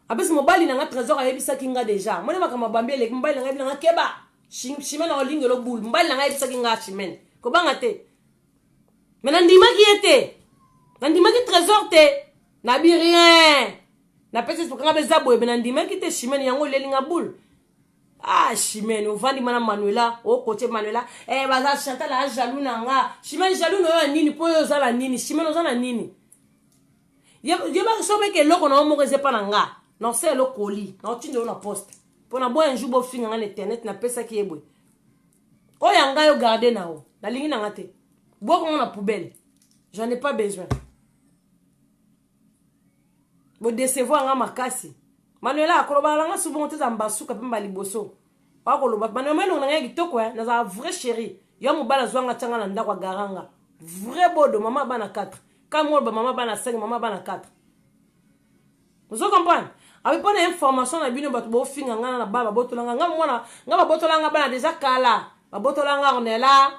A: Apesi mobali na nga Trésor ayebisaki nga déjà. Moni makambo abambi eleki. Mobali na nga yebi na nga keba, Chimene olingelo bule. Mobali na nga ayebisaki nga: "Chimene, kobanga te." Mais nandimaki ye te, nandimaki Trésor te. Nabi rien, napesi kanga mpe eza boye. Mais nandimaki te. Chimene, yango olelinga boule. Ah, Chimene, ovandi mana Manuela, okotie Manuela. Eh, baza Chantal a jaloux na nga. Chimene, jaloux na yo ya nini? Mpo oyo oza na nini? Chimene, oza na nini? Yeba so meke eloko na yo moko eza epa na nga. Naosala elokoli, naotinda yo na poste mpo na boya un jour bofinga nga na internet. Napesaki ye boye, oyo ya ngai, ogarde na yo. Nalingi na nga te, bwakongo na poubelle, j'en ai pas besoin. Bodecevoir nga makasi. Manuela akolobaka na nga su bongo te. Eza mbasuka mpe mba liboso akoloba. Manuela, elongo na ngai ya kitoko, nazala vrai chéri. Yo mobali azwanga, tianga na ndako, agaranga vrai bodo, mama bana 4 ka moloba, mama bana 5, mama bana 4. Ozo comprendre? Abe mpo na information na bino, bato bofinga nga na bana babotolanga nga mwana. Nga babotolanga bana déjà kala. Babotolanga Ornela,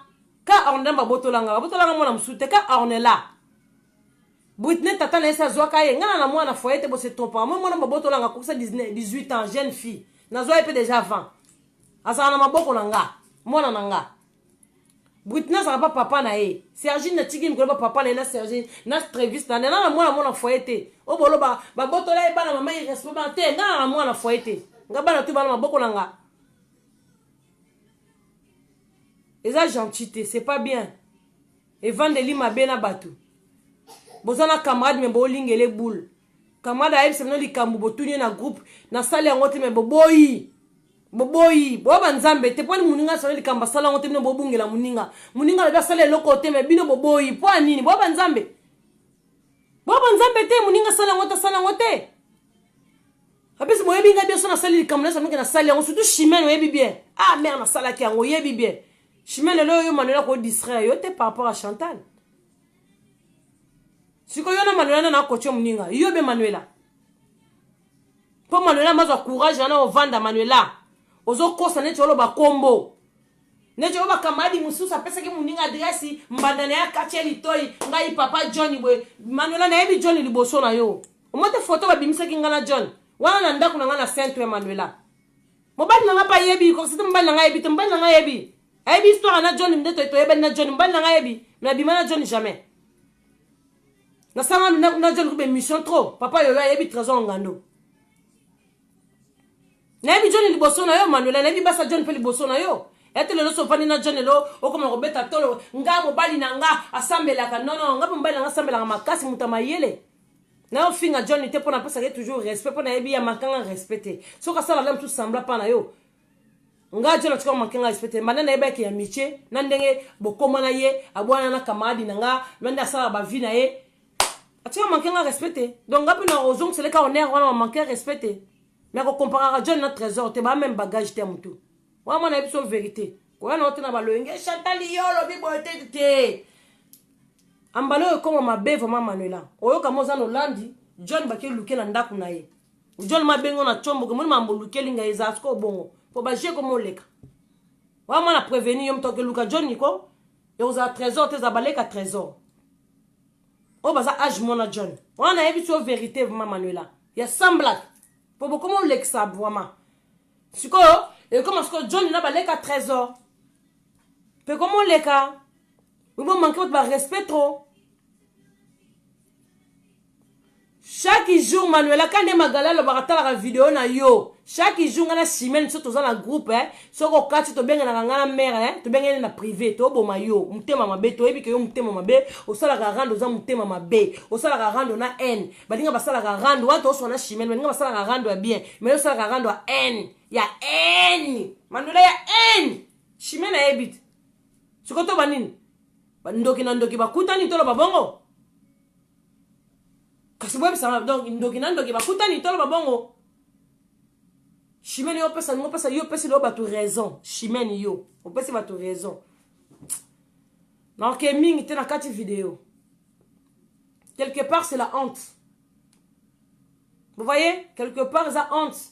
A: ka Ornela babotolanga, babotolanga mwana mosusu te, ka Ornela. Britney, tata na ye se azwaka ye. Nga na mwana foyer te, bose trompaka. Mo mwana babotolanga akokisa 18 ans, jeune fille. Nazwa ye mpe déjà avant, azala na maboko na nga. Mwana na nga Britney azalaka pa papa na ye Sergine. Natiki mikolo pa papa na ye na Sergine na Trevis. Na nana na mwana, mwana foyer te. Oyo boloba babotola ye bana, mama irresponsable te. Nga na mwana foyer te. Nga bana tu bana maboko na nga. Eza gentil te, c'est pas bien. Evandeli mabe na bato. Boza na camarade, mais bolingele boule. Camarade ayebisa bino likambo, botuni ye na groupe: "Nasali yango te?" Mais boboyi, boboyi, boya banzambe te. Mponi moninga asala likambo, asala yango te, bino bobungela moninga. Moninga alobi asala eloko te, mais bino boboyi. Mpo ya nini? Boya banzambe, boya banzambe te. Moninga asala yango te, asala yango te. Apesi boyebi ngai bien. So nasali likambo, nasamiki nasali yango. Surtout Chimene, oyebi bien. Ah mare, nasalaki yango, oyebi bien. Chimene, lelo oyo Manuela kodistraire yo te par rapport à Chantal. Sikoyo yo na Manuela, nana akotie moninga yo be Manuela. Mpo Manuela mazwa courage wana ovanda. Manuela, ozokosa neti oloba kombo neti oyo bakamadi mosusu apesaki moninga adresse, mbanda na ye akati ye litoi. Ngai papa John boye. Manuela, nayebi John liboso na yo. Omoi te foto babimisaki ngai na John wana na ndako na ngai na Saint Manuela. Mobali na ngai mpe ayebi kokosite. Mobali na ngai ayebi te. Mobali na ngai ayebi, ayebi histoire na John nde toyebani na John. Mobali na ngai ayebi, mais abima na John jamais. Nasanga na John kuba émission trop. Papa yoyo ayebi, Trésor Ngando. Nayebi John liboso na yo, Manuela. Nayebi basa John mpe liboso na yo. Ete lelo so ofandi na John, lelo okoma kobeta tolo. Nga mobali na nga asambelaka. Non, nga mpe mobali na nga asambelaka makasi, moto ya mayele. Na ofinga John te mpo napesaka ye toujours respect, mpo nayebi ya makanga respect te. Soki asala la mosusu sembla mpa na yo, nga John atika makenga respect te. Banda nayebaki ya mitie na ndenge bokoma na ye, abwana na camarade na nga na nde asalaka bavie na ye, atika makenga respect te. Donc nga mpe na ozongiseleka honneur wana, bamanke respect te. Mais kokomparaka John na Trésor te, baa même bagage te ya motu wana. Mwana yebi so vérité, koya na yo te na baloyenge. Chantal, yo olobi boye te te. Ambala oyo ekoma mabe vraiment. Manuela, oyoka mo oza na olandi John bake luke na ndako na ye. John mabengo na tiomboke, moni mambo olukeli ngai eza sikoyo bongo mpo baje koma oleka wana. Mwana prévenir yo, moto akeluka John niko. Ekozala Trésor te, ezala baleka Trésor oyo baza age mwana John wana. Nayebi so vérité vraiment, Manuela ya sans blague, po bokoma olekisa vraiment. Sikoyo ekoma sikoyo John na baleka Trésor mpe koma oleka bomanke bato barespect trop. Chaque jour, Manuela, ka nde Magali alobaka, talaka video na yo chaque jour. Ngai na Chimene so toza na groupe, eh. Soki okati, tobenganaka ngai na mare, eh. Tobengani na privé, toboma yo motema mabe. Toyebi ke yo motema mabe, osalaka rando, oza motema mabe, osalaka rando na haine. Balinga basalaka rando wana, tozoswa na Chimene, balinga basalaka rando ya bien, mais yo osalaka rando ya haine, ya haine, Manuela, ya haine. Chimene ayebi te. Sikoyo to banini, ndoki na ndoki bakutani, toloba bongo. Kasi boyebisanga donc, ndoki na ndoki bakutani, toloba bongo. Chimene, yo opesa ningo, opesa yo, opesi leo bato raison. Chimene, yo opesi bato raison. Naoke mingi te na kati video. Quelque part, c'est la honte, vous voyez? Quelque part eza honte.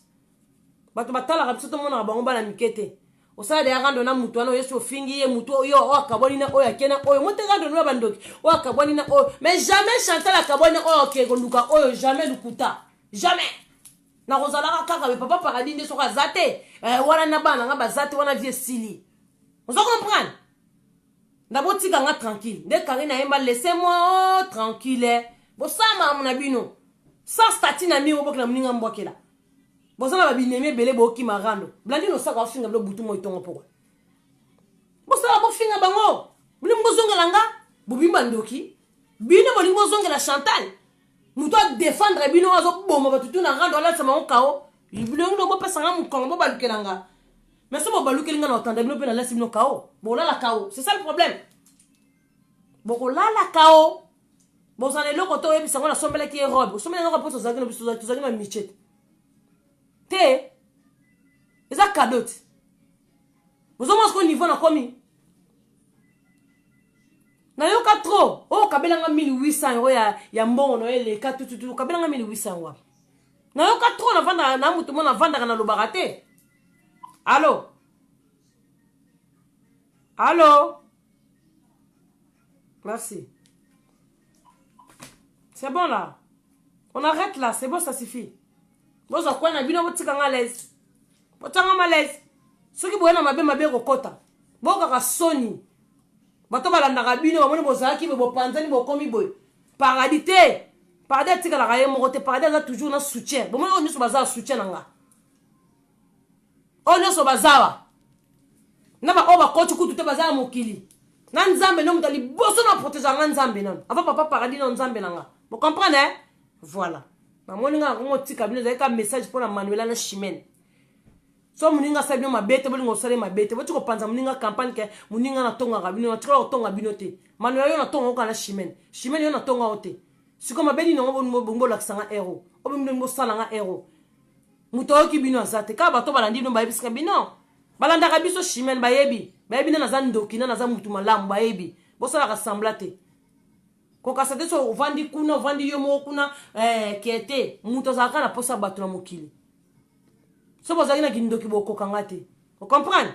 A: Bato batalaka biso, tomonaka bango bana mike te. Osala deya rando na mutu wana, oyesu ofingi ye mutu oyo oyo akabwani na oyo, ake na oyo mote rando no ya bandoki oyo akabwani na oyo. Mais jamais Chantal akabwani na oyo, oke koluka oyo, jamais. Lukuta, jamais. Nakozalaka kaka be Papa Paradis nde soki aza te, wana na bana nanga baza te, wana vie esili. Ozo comprendre? Na botika nga tranquille. Nde Karine ayemba "Laissez moi, oh, tranquille". Bosala makambo na bino sans statut na mingi. Obokela moninga, mbwakela. Boza na babinemi ebele, bookima rando. Blandine, osaka ofinga bilo butu moi ntongo. Pokwa bosala bofinga bango, bolingi bozongela nga, bobimi bandoki. Bino bolingi bozongela Chantal, moto adefendre bino, azoboma bato tu na rando, alatisa bango kao. Bilongi no bopesanga mokongo, bobalukela nga. Mais so bobalukeli nga na otanda bino mpe nalasi bino kao, bolala kao. C'est ça le problème, bokolala kao. Bozala eloko te. Oyebisa ngo nasombelaki ye robe, osombeli robe mpo tozalaki na biso, tozalaki na miche te, eza cadeau te. Bozomona sikoyo niveau nakomi, nayoka trop. Oyo okabelanga 1800 euro ya mbongo na yo eleka tututu, okabelanga 1800 euro wapi? Nayoka trop. Navandaka na motu mo, navandaka, nalobaka te. Allo, allo, merci, c'est bon là, on arrête là, c'est bon, ça suffit. Bozwa kwa na bino, botikanga l'aise, botianga malaise. Soki boye na mabe, mabe ekokɔta. Bokaka soni. Bato balandaka bino, bamoni bozalaki boye, bopanzani, bokomi boye. Paradis te, Paradis atikalaka ye moko te. Paradis aza toujours na soutien. Bomoni oyo nyonso baza soutien na nga, oyo nyonso bazawa na baoyo bakoti kutu te, baza ya mokili na Nzambe. Nde moto ya liboso na protéger nga, Nzambe nano avant Papa Paradis na Nzambe na nga. Bocomprendre, eh? Voilà, namoni nga nakongo tika bino. Ezali ka message mpo na Manuela na Chimene. So moninga asali bino mabe te, bolinga osali mabe te, boti kopanza moninga campagne ke moninga natongaka bino. Natikala kotonga bino te. Manuela, yo natonga oka na Chimene. Chimene, yo natonga yo te. Sikoyo mabe nini yango bongi bolakisa nga ero oyo, bongi bosala nga ero? Moto ayoki bino aza te, kaka bato balandi bino, bayebisaka bino, balandaka biso. Chimene bayebi, bayebi nde naza ndoki, nde naza mutu malamu, bayebi. Bosalaka semblant te, kokasa te. So ovandi kuna, ovandi yo moko kuna, ke te moto azalaka na posa bato na mokili. So bozalaki na kindoki, bokokanga te. Ocomprendre?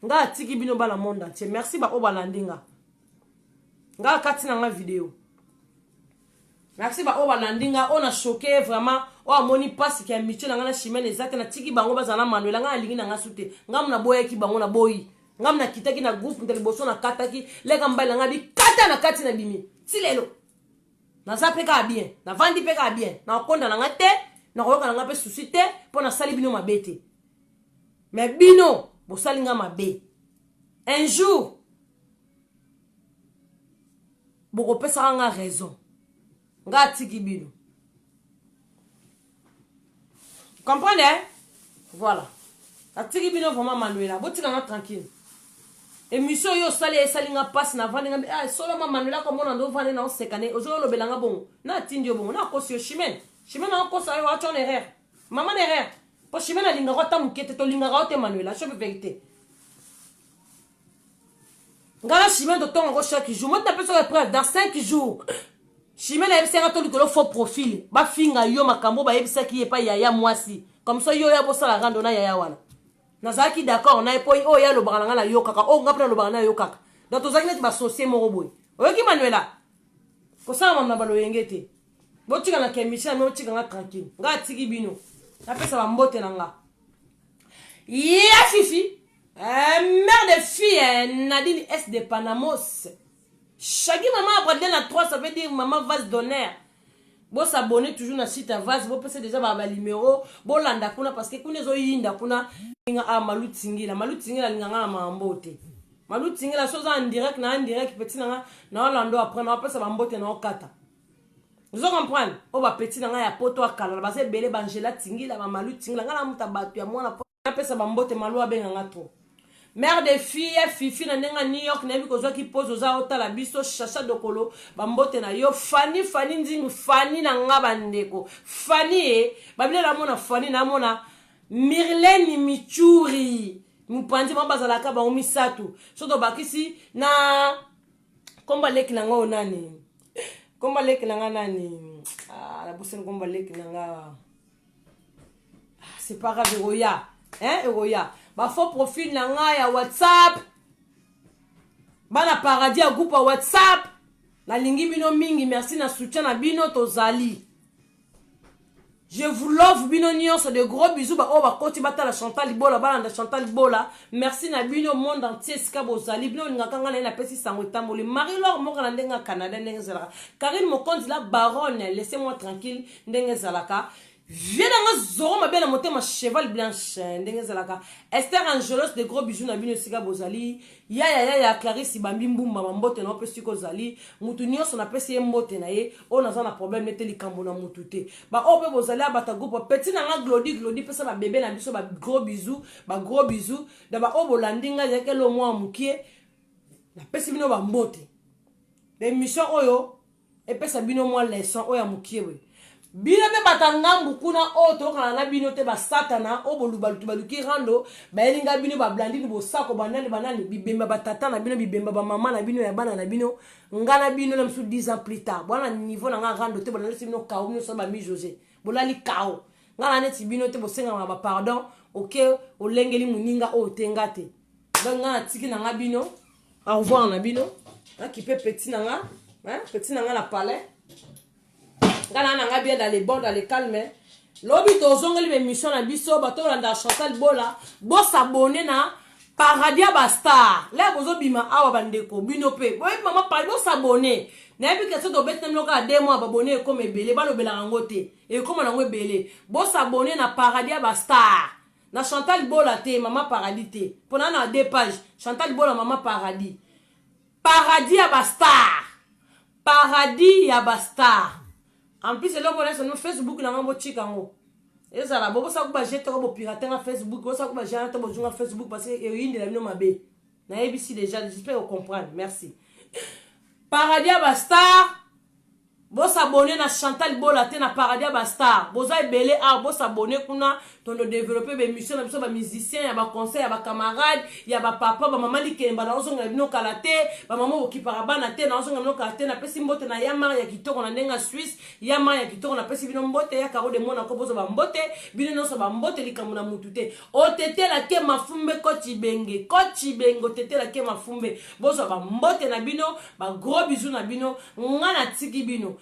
A: Nga atiki bino bana monde entier. Merci baoyo balandi nga. Nga akati na nga video. Merci baoyo balandi nga. Oyo na choqué vraiment, oyo amoni mpasi ke amitié na nga na Chimene eza te. Natiki bango bazala na Manuela. Nga nalingi na nga su te. Nga mo naboyaki bango, naboyi. Nga mo nakitaki na groupe moto liboso, nakataki leka mobali na nga bikata na kati na bimi. Ti lelo naza mpe kaka bien, navandi mpe kaka bien, nakokonda na nga te, nakoyoka na nga mpe susi te, mpo nasali bino mabe te. Mais bino bosali nga mabe. Un jour bokopesaka nga raison. Nga atiki bino, comprendre, eh? Voilà, atiki bino vraiment. Manuela, botika nga tranquille. Émission oyo osali esali nga mpasi. Navandi nga, ah, solo ma Manuela komona ndo ovandi na oseka ne ozolobela nga bongo. Natindi yo bongo, nakosi yo, Chimene? Chimene akosa yo, atia en erreur, mama na erreur, mpo Chimene alingaka ata moke te. Tolingaka yo te, Manuela, soki vérité. Nga na Chimene totongako chaque jour. Moti napesaka preuve dans 5 jours. Chimene ayebisaka to likolo faux profil, bafinga yo makambo bayebisaki ye epai yaya mwasi. Comme ça yo ya bosala rando na yaya wana. Nazalaki d'accord na ye, mpo oyo ye alobaka na ngai nayokaka, oyo nga mpe nalobaka na yo kaka. Donc tozalaki neti basosie moko boye. Oyoki Manuela? Kosala mamna baloyenge te. Botika na kemicha na botika nga tranquille. Nga atiki bino. Napesa ba mbote na nga. Ya Fifi, mère de fille, Nadine S de Panamos. Shaggy maman Bradley na 3 ça veut dire maman vase d'honneur. Bo s'abonner toujours na site ya vase, bo pesa déjà ba ba numéro, bo landa kuna parce que kuna ezo yinda kuna nga a Malu Tsingila, Malu Tsingila linga nga na mambo te. Malu Tsingila soza en direct na en direct petit na nga na olando après na pesa ba mbote na okata. Ozo comprendre? O ba petit na nga ya poto akala baza ebele ba Angela Tsingila, ba Malu Tsingila nga na muta bato ya mwana napesa bambote Malu abenga nga trop. Mère de fille Fifi na ndenge ya New York nayebi kozwaki pose oza otala biso Chacha Dokolo bambote na yo Fanny Fanny Nzingu Fanny na nga bandeko Fanny e babile namona Fanny namona Mirlene Michuri mopanzi bango bazalaka bango misato so tobakisi na komba leki na nga oyo nani komba leki na nga nani ah, nabosani komba leki na nga. Ah, c'est pas grave ekoya hein ekoya ba faux profil na nga ya WhatsApp bana paradis ya groupe ya WhatsApp nalingi bino mingi merci na soutien na bino tozali je vous love bino nyonso de gros bisous ba oyo bakoti batala Chantal Libola balanda Chantal Libola merci na bino monde entier esika bozali bino olingaka ngai na ye napesi sango etamboli Marie Laure moko na ndenge ya Canada ndenge ezalaka Karine Mokonzi la baronne laissez moi tranquille ndenge ezalaka vie na nga zoro mabe na motema cheval blanche ndenge ezalaka Esther Angelos de gros bisous na bino esika bozali yaya yaya Clarisse Bambi Mbumba mambote na opesi kozali mutu nyonso napesi ye mbote na ye oyo naza na problème nete likambo na mutu te ba oyo mpe bozali abata groupe petit na nga Glody Glody pesa ba bébé na biso ba gros bisous ba gros bisous na ba oyo bolandi nga ezalaki elo mwa mokie napesi bino ba mbote émission oyo epesa bino mwa leçon oyo ya mokie boye bino mpe bata ngambu kuna oyo toyokana na bino te basatana oyo bolubalutu baluki rando bayeli ngai bino bablandini bosako banani banani bibemba batata na bino bibemba bamama na bino ya bana na bino nga na bino na mosusu 10 ans plus tard bwana niveau na nga rando te bolalisi bino kao bino so bami josé bolali kao nga na neti bino te bosengama bapardon oke olengeli moninga oyo te nga te donc nga natiki na nga bino au revoir na bino nakipe petit na nga petit na nga na palais nga na nga bien dans les bons dans les calmes lobi tozongeli baémission na biso bato olanda Chantal Bola bosabone na Paradis ya bastar la bozobima awa bandeko bino mpe boyebi mama paradis bosabone nayebi ke so tobeti na bino kaka 2 mois babone ekoma ebele balobelaka yango te ekoma nango ebele bosabone na Paradis ya bastar na Chantal Bola te mama Paradis te mpona na deux pages Chantal Bola mama Paradis Paradis ya bastar Paradis ya bastar en plus eloko nyonso no Facebook na ngai botika yango ezala bobosaka ko bajete ko bopirate nga Facebook bosaka ko bajana to bozunga Facebook parce que eyindela bino mabe nayebisi déjà j'espère comprendre merci Paradis ya bastar bosabone na Chantal Bola te na Paradis ya bastar boza ebele awa bosabone kuna tondo développe baémission na biso bamusicien ya baconseil ya bacamarade ya bapapa bamama likemba naozongela bino kala te bamama bokipaka bana te naozongela bino kala te napesi mbote na yamar ya kitoko na ndenge ya Suisse yamar ya kitoko napesi bino mbote ya Caro de Monaco bozwa bambote bino nyonso bambote likambo na mutu te otetela ke mafumbe koti benge koti benge otetela ke mafumbe bozwa bambote na bino bagros bisous na bino nga natiki bino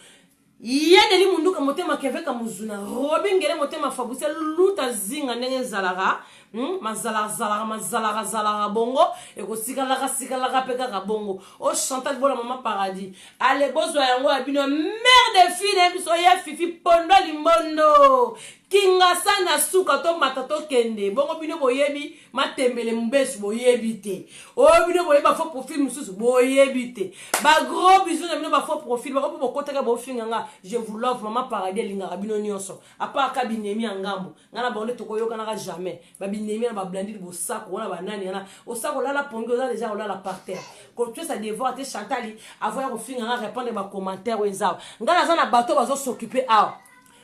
A: yedeli munduka motema keveka muzuna robi ngele motema fabrice luta zinga ndenge ezalaka mazalaka mazalaka zalaka bongo ekosikalaka sikalaka mpe kaka bongo o Chantal Bola mama Paradis ale bozwa yango ya bino mère de fille na biso ya Fifi pondo limbondo kingasa na suka tomata tokende bongo bino boyebi matembele mobesu boyebi te oyo bino boyebi bafaux profil mosusu boyebi te bagros bisous na bino bafaux profil bango mpo bokotaka bofinga nga je vous love mama Paradis alingaka bino nyonso apart ka binemi ya ngambo nga na bango nde tokoyokanaka jamais babinemi na bablandini bosako wana banani wana osako olala pongi oza deja olala par terre kotiesa devoir te Chantali avant ya kofinga nga répondre bacommentaire oyo eza awa nga naza na bato bazos'occuper awa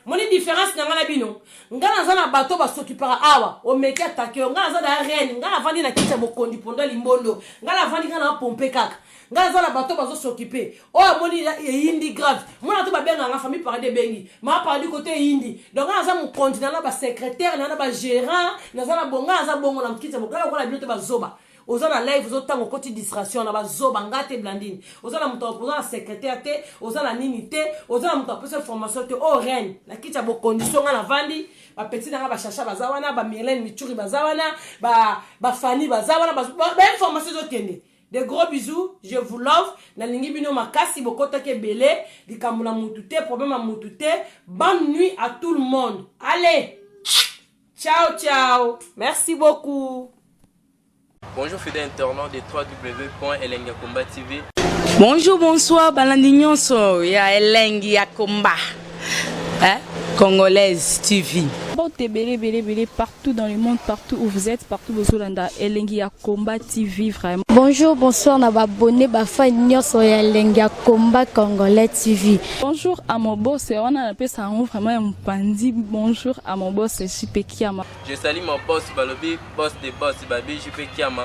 A: moni différence na nga na bino nga naza na bato bas'occupaka awa omeki atake yo nga naza da reine nga navandi na kiti ya bokondi pondo limbondo nga navandi nga na pompe kaka nga naza na bato bazos'occuper oyo amoni eyindi grave mona to babengaka nga famille Paradis ebengi maa Paradis kote eyindi donc nga naza mokonzi na na basecrétaire na na bagérant naza na bonga naza bongo na kiti ya bokala lokola bino te bazoba. Oza na live, ozotanga, okoti distraction na bazoba. Nga te, Blandine. Oza na moto, oza na secrétaire te, oza na nini te, oza na moto apesa formation te. Oyo reine na kiti ya bocondition. Nga navandi, bapeti na nga, bashasha baza wana, bamirlene Michuri baza wana, bafani baza wana, bainformation ezokende. De gros bisous, je vous love, nalingi bino makasi. Bokotaki ebele, likambo na mutu te, problème ya mutu te. Bonne nuit à tout le monde. Allez, ciao ciao, merci beaucoup.
B: Bonjour fidèles internautes de www.elengiyakomba TV.
C: Bonjour, bonsoir, balandi nyonso ya Elengi ya Komba, hein? Congolaise TV.
D: Porte ebele ebele ebele partout dans le monde, partout où vous êtes, partout bozolanda Elengi ya Komba TV vraiment.
E: Bonjour, bonsoir na baabonnés, bafans nyonso ya Elengi ya Komba Congolais TV.
D: Bonjour à mon boss, wana napesa yango vraiment ya mopandi. Bonjour à mon boss JP Kiama.
B: Je salue mon boss Balobi, boss de boss Babi JP Kiama.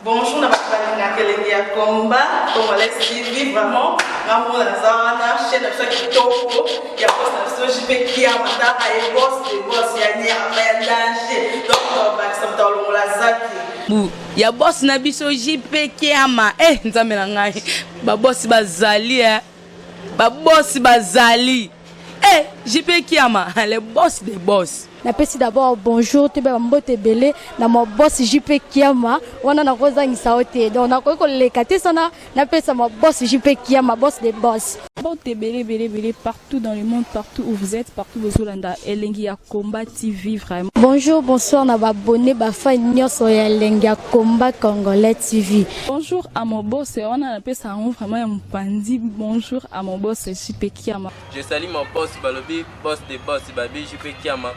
F: Bonjour na bato balingaka Elengi ya Komba Congolais TV. Vraiment, ngambo naza wana, chaîne na biso ya kitoko ya boss na biso JP Kiama. Taka ye, boss de boss ya nyama ya danger. Donc bakisa moto alongola zaki.
C: Bu ya boss na biso JP Kiama. Eh, nzambe na ngai, babosi bazali, eh. Babosi bazali, eh, JP Kiama, le boss des boss.
E: Napesi d'abord bonjour, toyeba bambote ebele na ma boss JP Kiama. Wana nakozangisa yo te, donc nakoki koleka te sana napesa ma boss JP Kiama, boss de boss.
D: Porte ebele ebele ebele partout dans le monde, partout où vous êtes, partout bozolanda Elengi ya Komba TV vraiment.
E: Bonjour, bonsoir na baabonnés, bafans nyonso ya Elengi ya Komba Congolais TV.
D: Bonjour à mon boss, wana napesa yango vraiment ya mopandi. Bonjour à mon boss JP Kiama.
B: Je salue mon boss Balobi, boss de boss Babi JP Kiama.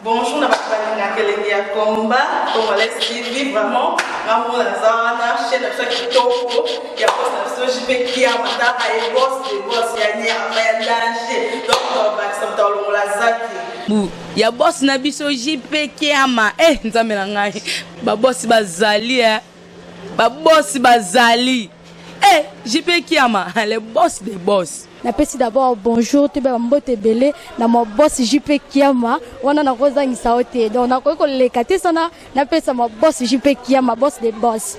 F: Bonjour na bato balingaka Elengi ya Komba Congolais TV. Vraiment, ngambo naza wana, chaîne na biso ya kitoko ya boss na biso JP Kiama. Taka ye, boss de boss ya nyama ya danger. Donc bakisa moto alongola zaki.
C: Bu ya boss na biso JP Kiama. Eh, nzambe na ngai, babosi bazali, eh. Babosi bazali, eh, JP Kiama, le boss des boss.
E: Napesi d'abord bonjour, toyeba bambote ebele na ma boss JP Kiama. Wana nakozangisa yo te, donc nakoki koleka te sana napesa ma boss JP Kiama, boss de boss.